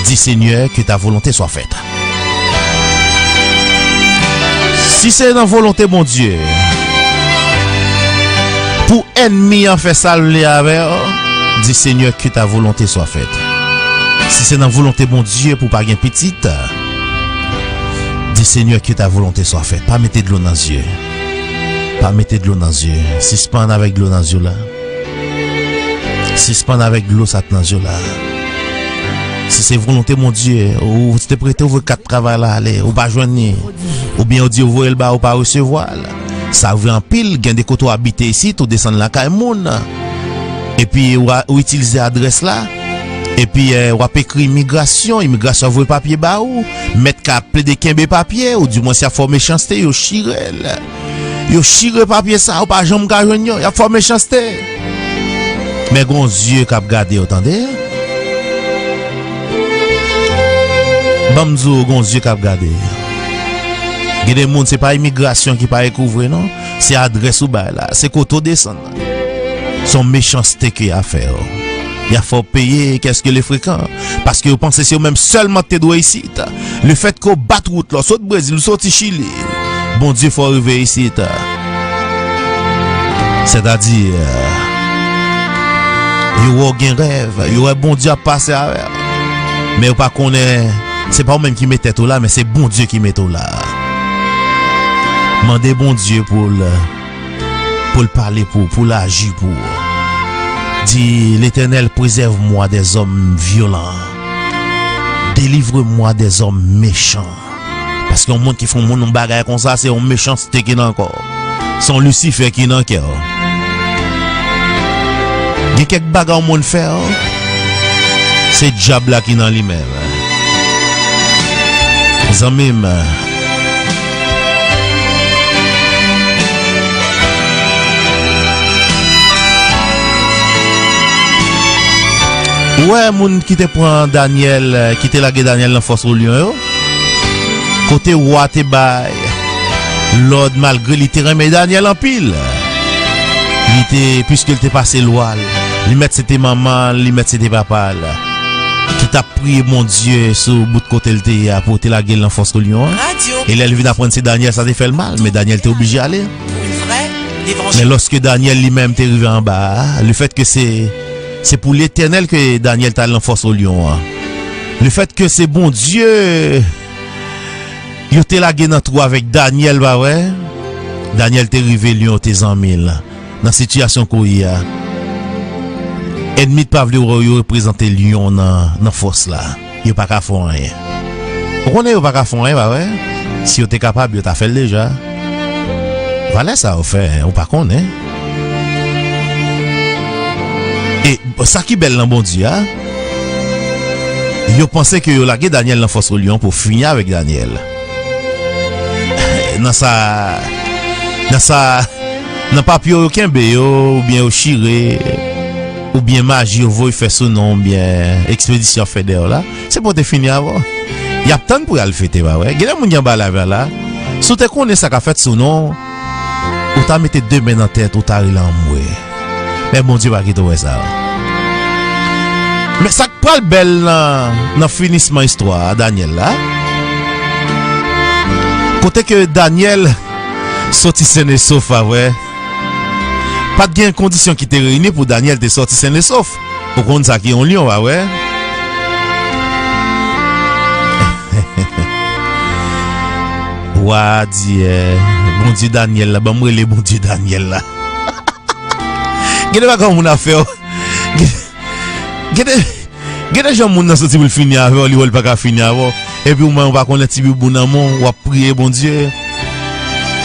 Di, Senyè, ke ta volonte swa fèt. Si se nan volonte Bondye pou ènmi an fè sa l vle avè w, di, Senyè, ke ta volonte swa fèt. Si se nan volonte Bondye pou pa gen pitit, di, Senyè, ke ta volonte swa fèt. Pa mete dlo nan zye. Pa mete dlo nan zye. Sispann avèk dlo nan zye w la. Sispann avèk dlo sa k nan zye w la. Si se volonte Bondye, ou te prete, ou voye kat travay la ale, ou pa jwenn li, oubyen ou di yo voye l ba ou, ou pa resevwa l. Sa rive anpil, gen de kote w abite isit, ou desann lakay moun, epi w a, ou itilize adrès la, epi, eh, w ap ekri imigrasyon, imigrasyon ap voye papye ba ou, mèt ka plede kenbe papye, ou di mwen si y ap fè w mechanste, yo chire l. Yo chire papye sa, ou pa janm ka jwenn yo, y ap fè w mechanste. Men gon zye k ap gade yo, tande. Ban m di w, gon zye k ap gade. Gen de moun, se pa imigrasyon ki pa rekouvre, non. Se adrès ou bay la, se kote w desann. Se yon mechanste ke y a fè w. Y a fè w peye, qu'est-ce que le frekan. Paske yo panse se yo menm sèlman ki te dwe isit. Lefètke w bat wout la, w sot Brezil, w soti Chili, Bondye fè w rive isit. Sètadi, yo wè w gen rèv, yo wè Bondye ap pase avè w. Men yo pa konnen, se pa w menm ki met tèt ou la, men se Bondye ki mete w la. Mande Bondye pou l, pou l pale pou w, pou l aji pou w. Di, Letènèl, préserve-moi des hommes violents. Délivre-moi des hommes méchants. Paske yon moun ki fè yon moun yon bagay konsa, se yon mechanste ki nan kò w. Se yon Lisifè ki nan kè w. Gen kèk bagay yon moun fè w, se dyab la ki nan li menm. Zanmi m, ou wè moun ki te pran Danyèl, ki te lage Danyèl nan fòs o lyon yo? Kote wa te bay lòd, malgre li te renmen Danyèl anpil. Li te, piske l te pase lwa l, li mèt se te manman l, li mèt se te papa l, ki t ap priye Bondye sou bout kote l te ye a pou yo te lage l nan fòs o lyon an. E lè l vin aprann se Danyèl, sa te fè l mal, men Danyèl te oblije ale. Men lòske Danyèl li menm te rive anba a, lefètke se, se pou Letènèl ke Danyèl t al nan fòs o lyon an. Lefètke se Bondye yo te lage nan twou avèk Danyèl, pa vre? Danyèl te rive, lyon te zanmi l. Nan sitiyasyon ke w ye a, ènmi t pa vle wè w, yo reprezante lyon nan, nan fòs la. Yo pa ka fè w anyen. Ou konnen yo pa ka fè w anyen, pa vre? Si yo te kapab, yo ta fè l deja. Valè sa yo fè, ou pa konnen. E sa ki bèl nan Bondye a, yo panse ke yo lage Danyèl nan fòs o lyon pou fini avèk Danyèl. Nan sa, nan sa, nan papye yo kenbe yo, oubyen yo chire, oubyen maji yo voye fè sou non, oubyen ekspedisyon ap fè dèyè w la, se pou yo te fini avè w. Y ap tann pou y al fete, pa vre? Gen de moun ki anba live la la, si w te konnen sa k ap fèt sou non, ou ta mete de men nan tèt, ou ta rele anmwe. Men Bondye pa kite w wè sa. Men sa k pral bèl nan, nan finisman istwa a, Danyèl la, kote ke Danyèl soti sen e sof, pa vre? Pa t gen kondisyon ki te reyini pou Danyèl te sòti sen e sof. Ou konn sa ki yon lyon, pa vre? Wa di, eh, Bondye Danyèl la, ban m rele Bondye Danyèl la. Gen de bagay moun ap fè w. Gen, gen de, gen de jan moun nan santi pou l fini avè w, li wè l pa ka fini avè w. Epi ou menm ou pa konnen ti boubou nan men w, w ap priye Bondye.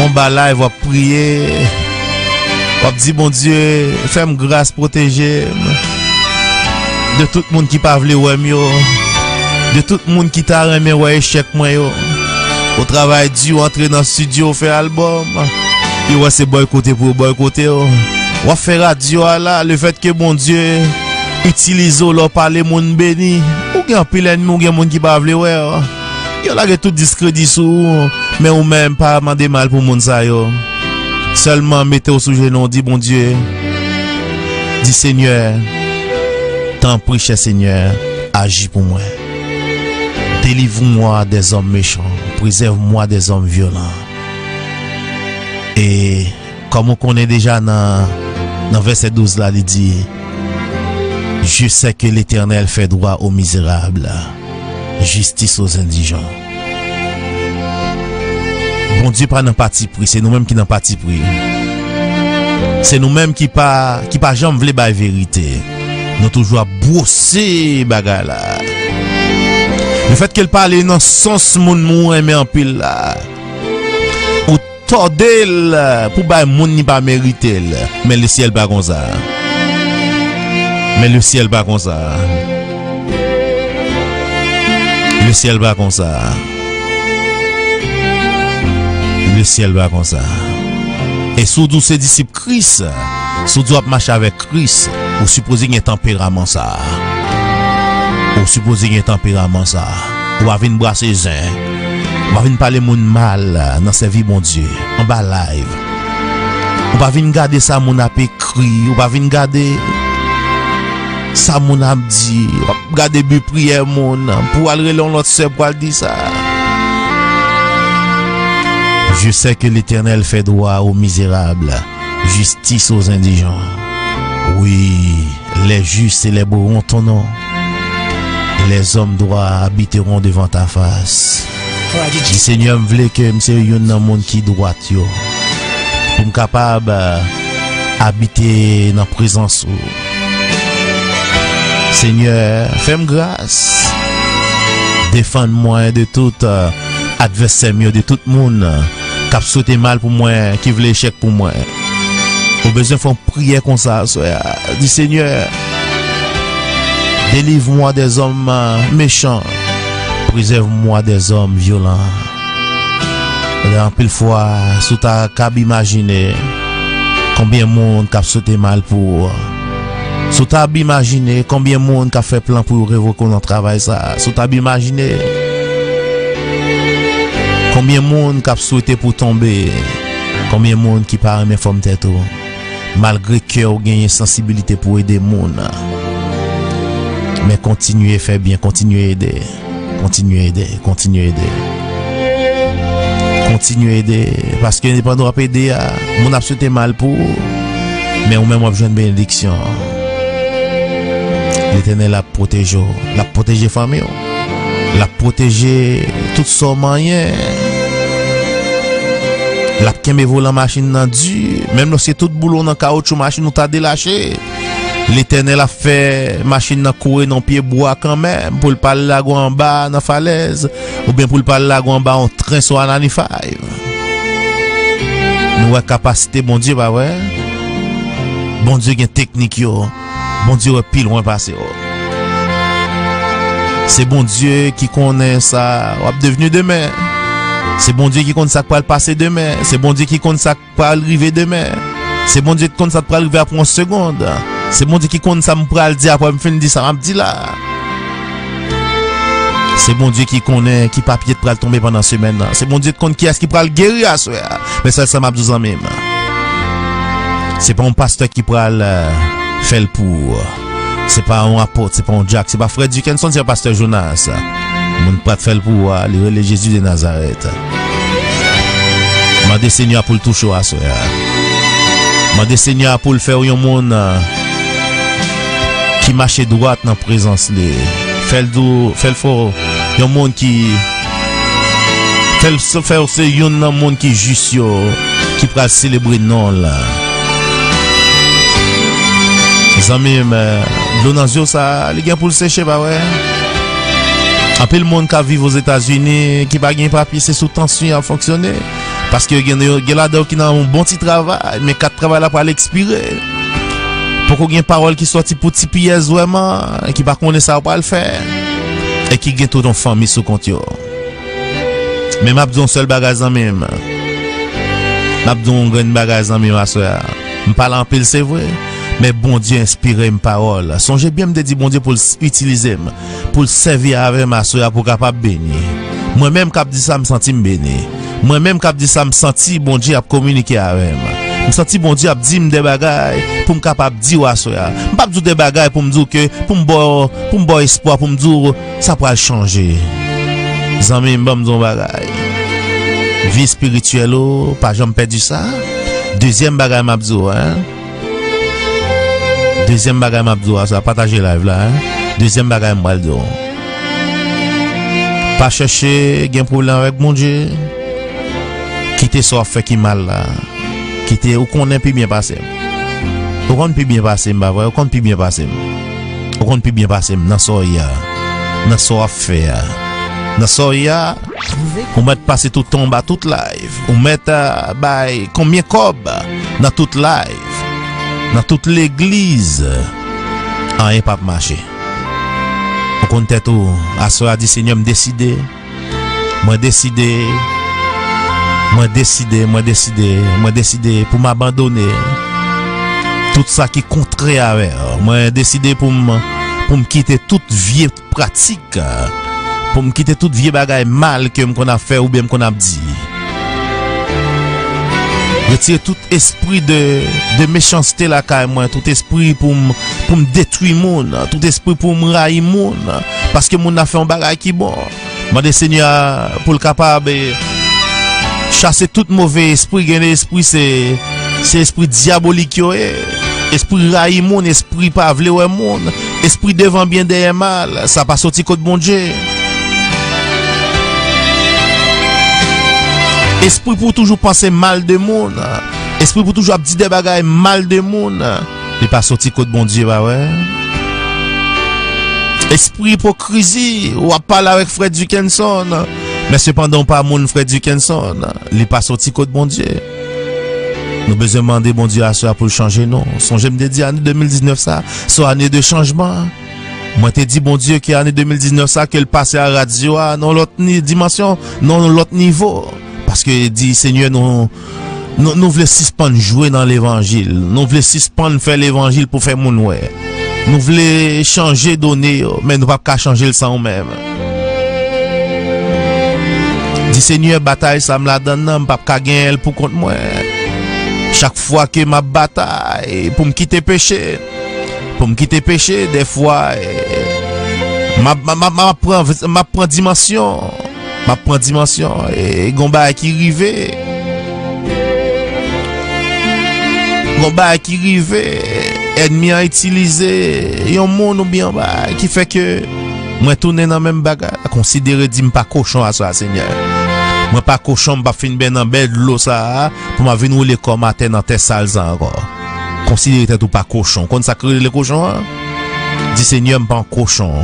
Anba live, w ap priye. W ap di, Bondye, fè m gras, pwoteje m de tout moun ki pa vle wè m yo, de tout moun ki ta renmen wè echèk mwen yo. Ou travay di, ou antre nan estidyo, ou fè albòm, yo wè se bòykote pou yo bòykote w. W ap fè radyo a la, lefètke Bondye itilize w lè w pale, moun beni. Ou gen anpil ènmi, ou gen moun ki pa vle wè w. Yo lage tout diskredi sou ou, men ou menm pa mande mal pou moun sa yo. Sèlman mete w sou jenou w, di Bondye, di Senyè, tanpri, chè Senyè, aji pou mwen. Délivre-moi des hommes méchants, préserve-moi des hommes violents. E kòm ou konnen deja nan, nan vèsè douz la, li di, Je sais que l'Éternel fait droit aux misérables, justice aux indigents. Bondye pa nan pati pri, se nou menm ki nan pati pri. Se nou menm ki pa, ki pa janm vle bay verite. Nou toujou ap bwose bagay la. Lefètke l pale nan sans moun moun renmen anpil la, ou tòde l pou bay moun li pa merite l. Men lesyèl pa konsa. Men lesyèl pa konsa. Lesyèl pa konsa. Lesyèl pa konsa. E si w di w se disip Kris, si w di w ap mache avèk Kris, ou sipoze gen tanperaman sa a. Ou sipoze gen tanperaman sa a. Ou pa vin brase zen. Ou pa vin pale moun mal nan sèvi Bondye, anba live. Ou pa vin gade sa moun ap ekri. Ou pa vin gade sa moun ap di. W ap gade bi priyè moun pou al rele yon lòt sè pou al di sa. Je sais que l'Éternel fait droit aux misérables, justice aux indigents. Oui, les justes élèveront ton nom. Les hommes droits habiteront devant ta face. Di, Senyè, m vle ke m se youn nan moun ki dwat yo, pou m kapab, eh, abite nan prezans ou. Senyè, fè m gras. Defann mwen de tout, euh, advèsè m yo, de tout moun, euh, k ap swete mal pou mwen, ki vle echèk pou mwen. Ou bezwen fè yon priyè konsa aswè a. Di, Senyè, délivre-moi des hommes, euh, méchants. Préserve-moi des hommes violents. Anpil fwa, si w ta kab imajine konbyen moun k ap swete mal pou ou, si w ta ap imajine konbyen moun k ap fè plan pou yo revoke w nan travay sa a, si w ta ap imajine konbyen moun k ap swete pou w tonbe, konbyen moun ki pa renmen fòm tèt ou, malgre ke w genyen sansibilite pou w ede moun, men kontinye fè byen, kontinye ede. Kontinye ede, kontinye ede. Kontinye ede, paske pandan w ap ede a, moun ap swete mal pou ou, men ou menm w ap jwenn benediksyon. Letènèl ap pwoteje w, l ap pwoteje fanmi w, l ap pwoteje tout sa w manyen. L ap kenbe volan machin nan di, menm lòske tout boulon nan kawotchou machin ou ta delache. Letènèl ap fè machin nan kouri nan pye bwa kanmenm, pou l pa al lage w anba nan falèz, oubyen pou l pa al lage w anba yon tren sou a ninety-five. Nou wè kapasite Bondye, pa vre? Bondye gen teknik yo. Bondye wè pi lwen pase w. Se Bondye ki konnen sa w ap devni demen. Se Bondye ki konn sa k pral pase demen. Se Bondye ki konn sa k pral rive demen. Se Bondye ki konn sa k pral rive apre yon segond. Se Bondye ki konn sa m pral di apre m fin di sa m ap di la. Se Bondye ki konnen ki papye k pral tonbe pandan semèn nan. Se Bondye ki konn kiyès ki pral geri aswè a. Men sèl sa m ap di w, zanmi m, se pa yon pastè ki pral, euh, fè l pou ou. Se pa yon apot, se pa yon dyak, se pa frè Dickenson, se pa pastè Jonas. Moun pral fè l pou ou a, li rele Jezi de Nazarèt. Mande Senyè a pou l touche w aswè a. Mande Senyè a pou l fè w yon moun, euh, ki mache dwat nan prezans li. Fè l dou, fè l fè w yon moun ki, fè l se, fè w se youn nan moun ki jis yo, ki pral selebre non l. Zanmi m, dlo nan zye w sa, li gen pou l seche, pa vre? Anpil moun k ap viv Ozetazini, ki pa gen papye, se sou tansyon y ap fonksyone. Paske gen, gen ladan yo ki nan yon bon ti travay, men kat travay la pral ekspire. Poko gen pawòl ki sòti pou ti pyès vrèman, ki pa konnen sa yo pral fè, e ki gen tout yon fanmi sou kont yo. Men m ap di yon sèl bagay, zanmi m. M ap di yon grenn bagay, zanmi m, aswè a. M pale anpil, se vre, men Bondye enspire m pawòl. Sonje byen, m te di Bondye pou l s-, itilize m, pou l sèvi avè m aswè a pou w kapab beni. Mwen menm k ap di sa, m santi m beni. Mwen menm k ap di sa, m santi Bondye ap kominike avè m. M santi Bondye ap di m de bagay pou m kapab di w aswè a. M p ap di w de bagay pou m di w ke, pou m ba w, pou m ba w espwa, pou m di w sa pral chanje. Zanmi m, ban m di w yon bagay. Vi espirityèl ou, pa janm pèdi sa. Dezyèm bagay m ap di w, en. Dezyèm bagay m ap di w a, sa, pataje live la, en. Dezyèm bagay m pral di w. Pa chèche gen pwoblèm avèk Bondye. Kite sa w ap fè ki mal la. Kite, ou konnen pi byen pase m. Ou konn pi byen pase m, pa vre? Ou konn pi byen pase m. Ou konn pi byen pase m nan sa w ye a. Nan sa w ap fè a. Nan sa w ye a. Ou mèt pase tout tan anba tout live. Ou mèt, euh, bay konbyen kòb nan tout live, nan tout legliz. Anyen p ap mache. Ou konn tèt ou, aswè a di, Senyè, m deside. Mwen deside. Mwen deside, mwen deside, mwen deside pou m abandone tout sa ki kontrè avè w. Mwen deside pou m, pou m kite tout vye pratik, pou m kite tout vye bagay mal ke m konn ap fè oubyen m konn ap di. Retire tout espri de, de mechanste lakay mwen, tout espri pou m, pou m detwi moun, tout espri pou m rayi moun, paske moun nan fè yon bagay ki bon. Mande Senyè a pou l kapab, eh, chase tout move espri. Gen de espri se, se espri dyabolik yo ye. Espri rayi moun, espri pa vle wè moun, espri devan byen dèyè mal, sa pa soti kot Bondye. Espri pou toujou panse mal de moun, espri pou toujou ap di de bagay mal de moun, li pa soti kot Bondye, pa vre? Espri ipokrizi, w ap pale avèk frè Dickenson, men sepandan w pa moun frè Dickenson, li pa soti kot Bondye. Nou bezwen mande Bondye aswè a pou l chanje nou. Sonje m te di ane de mil diznèf sa, se yon ane de chanjman. Mwen te di Bondye ke ane de mil diznèf sa, ke l pase a radyo a, nan yon lòt ni-, dimansyon, nan yon lòt nivo. Paske di, Senyè, nou, nou, nou vle sispann jwe nan levanjil. Nou vle sispann fè levanjil pou fè moun wè. Nou vle chanje done yo, men nou p ap ka chanje l san ou menm. Di, Senyè, batay sa m ladann nan, m p ap ka genyen l pou kont mwen. Chak fwa ke m ap batay pou m kite peche, pou m kite peche, dèfwa, eh, m ap, m ap, m ap, m ap pran, m ap pran dimansyon. M ap pran dimansyon, e gon bagay ki rive. Gon bagay ki rive. Ènmi an itilize yon moun oubyen yon bagay ki fè ke mwen tounen nan menm bagay la. Konsidere di m pa kochon aswè a, Senyè. Mwen pa kochon, m p ap fin benyen nan bèl dlo sa a pou m ap vin woule kò m atè nan tè sal sa ankò. Konsidere tèt ou pa kochon. Konn sa k rele kochon an? Di, Senyè, m pa yon kochon.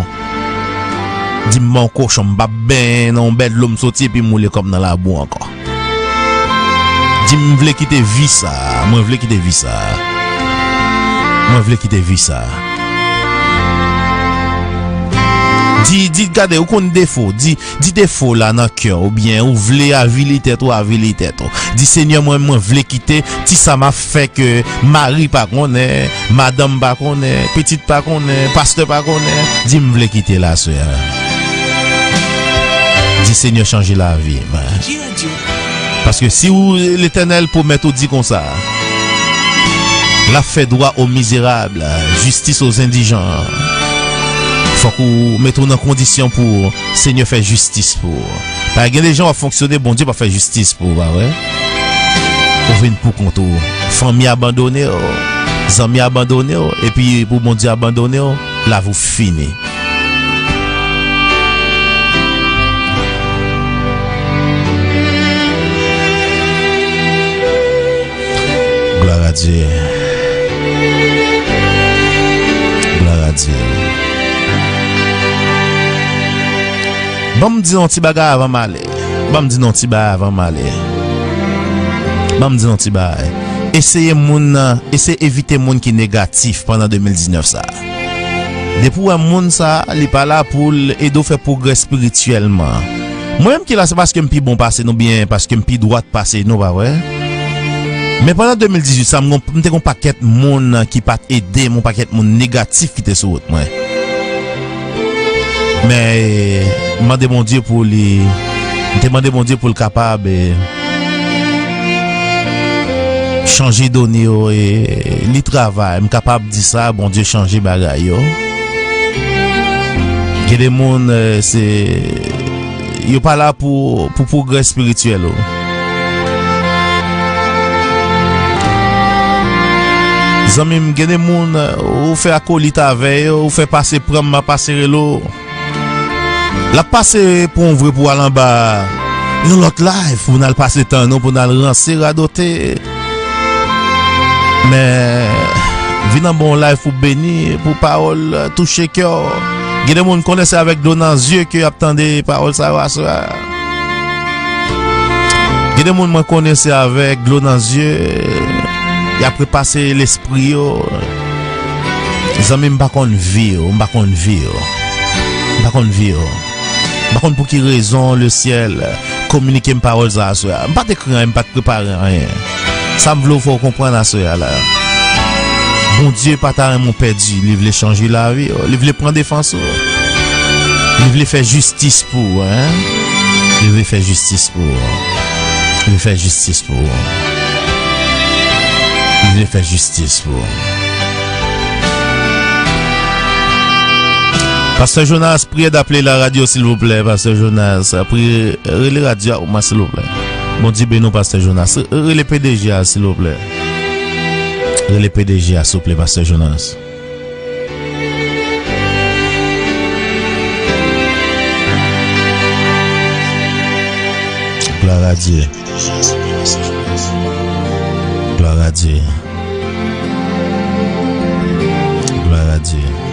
Di m pa yon kochon, m p ap benyen nan yon bèl dlo m soti epi m woule kò m nan labou ankò. Di m vle kite vi sa, mwen vle kite vi sa. Mwen vle kite vi sa. Di, di, gade, ou konn defo, di, di defo la nan kè w, oubyen ou vle avili tèt ou, avili tèt ou. Di, Senyè, mwen, mwen vle kite ti sa m ap fè ke mari pa konnen, madanm pa konnen, pitit pa konnen, pastè pa konnen. Di, m vle kite l aswè a. Di, Senyè, chanje lavi m. Paske si ou, Letènèl pwomèt ou di konsa, l ap fè dwa o mizerab, jistis o endijan. Fòk ou mete w nan kondisyon pou Senyè fè jistis pou ou. Pa gen de jan w ap fonksyone, Bondye p ap fè jistis pou ou, pa vre? Ou vin pou kont ou. Fanmi abandone w, zanmi abandone w, epi pou Bondye abandone w, lavi w fini. Glwa a Dye. Glwa a Dye. Ban m di yon ti bagay avan m ale. Ban m di yon ti bagay avan m ale. Ban m di yon ti bagay. Eseye moun, eseye evite moun ki negatif pandan de mil diznèf sa. Depi w wè moun sa, li pa la pou l ede w fè pwogrè espirityèlman. Mwen menm ki la, se paske m pi bon pase nou, byen paske m pi dwat pase nou, pa vre? Men pandan de mil dizuit sa, m gon, m te gon pakèt moun ki pa t ede m, yon pakèt moun negatif ki te sou wout mwen. Men, e, m mande Bondye pou li, m te mande Bondye pou l kapab, e, chanje done yo, e, li travay. M kapab di sa, Bondye chanje bagay yo. Gen de moun, e, se, yo pa la pou, pou pwogrè espirityèl ou. Zanmi m, gen de moun, ou fè akolit avè yo, ou fè pase pran m, m a pase rele w. L ap pase pou w vre pou w al anba yon lòt live, pou n al pase tan nou, pou n al ranse, radote. Men, vin anba yon live pou beni, pou pawòl touche kè w. Gen de moun konnen se avèk dlo nan zye ke y ap tande pawòl sa yo aswè a. Gen de moun mwen konnen se avèk dlo nan zye y ap repase lespri yo. Zanmi m, m pa konn vi w, m pa konn vi w. M pa konn vi w. M pa konn pou ki rezon lesyèl kominike m pawòl sa aswè a. M pa t ekri anyen, m pa t prepare anyen. Sa m vle w fè w konprann aswè a la. Bondye pa ta renmen w pèdi, li vle chanje lavi w, li vle pran defans ou. Li vle fè jistis pou ou, en. Li vle fè jistis pou ou. Li vle fè jistis pou ou. Li vle fè jistis pou ou. Pastè Jonas, priye daple la radyo, silvouplè. Pastè Jonas, priye, rele radyo a pou mwen, silvouplè. Bondye beni w, Pastè Jonas. Re-, rele P D G a, silvouplè. Rele P D G a, souple, Pastè Jonas. Glwa a Dye. Glwa a Dye. Glwa a Dye.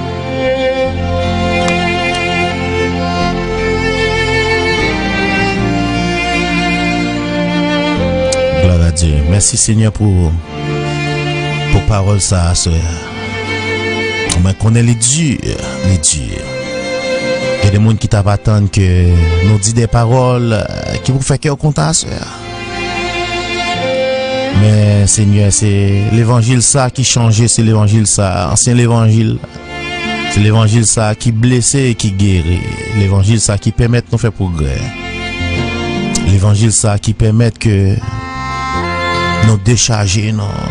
Mèsi, Senyè, pou, pou pawòl sa a, Senyè. Mwen konnen li di, li di. Gen de moun ki t ap atann ke nou di de pawòl, eh, ki pou fè kè yo kontan, Senyè. Men, Senyè, se levanjil sa ki chanje, se levanjil sa, ansyen levanjil. Se levanjil sa ki blese e ki geri. Levanjil sa ki pèmèt nou fè pwogrè. Levanjil sa ki pèmèt ke nou dechaje nou.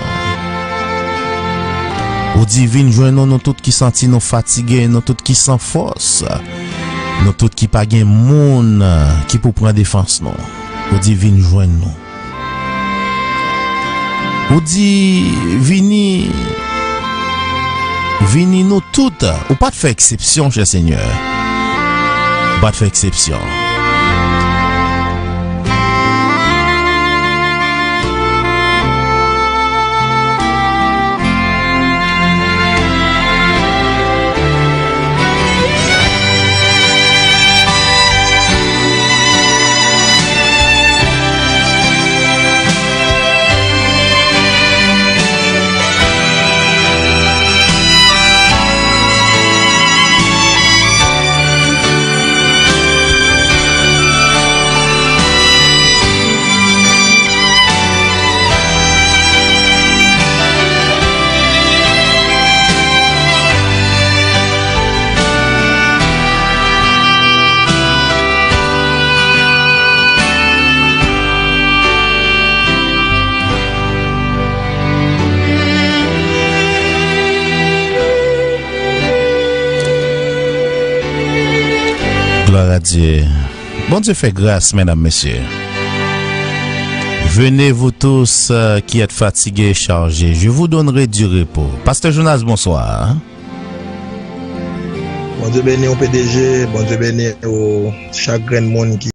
Ou di, vin jwenn nou, nou tout ki santi nou fatige, nou tout ki san fòs, nou tout ki pa gen moun ki pou pran defans nou. Ou di, vin jwenn nou. Ou di, vini, vini nou tout. Ou pa t fè eksepsyon, chè Senyè. Ou pa t fè eksepsyon. Gloire à Dieu. Bondye fè gras, medam, mesye. Venez, vous tous, euh, qui êtes fatigués et chargés, je vous donnerai du repos. Pastè Jonas, bonswa. Bondye beni w, P D G. Bondye beni w, chak grenn moun ki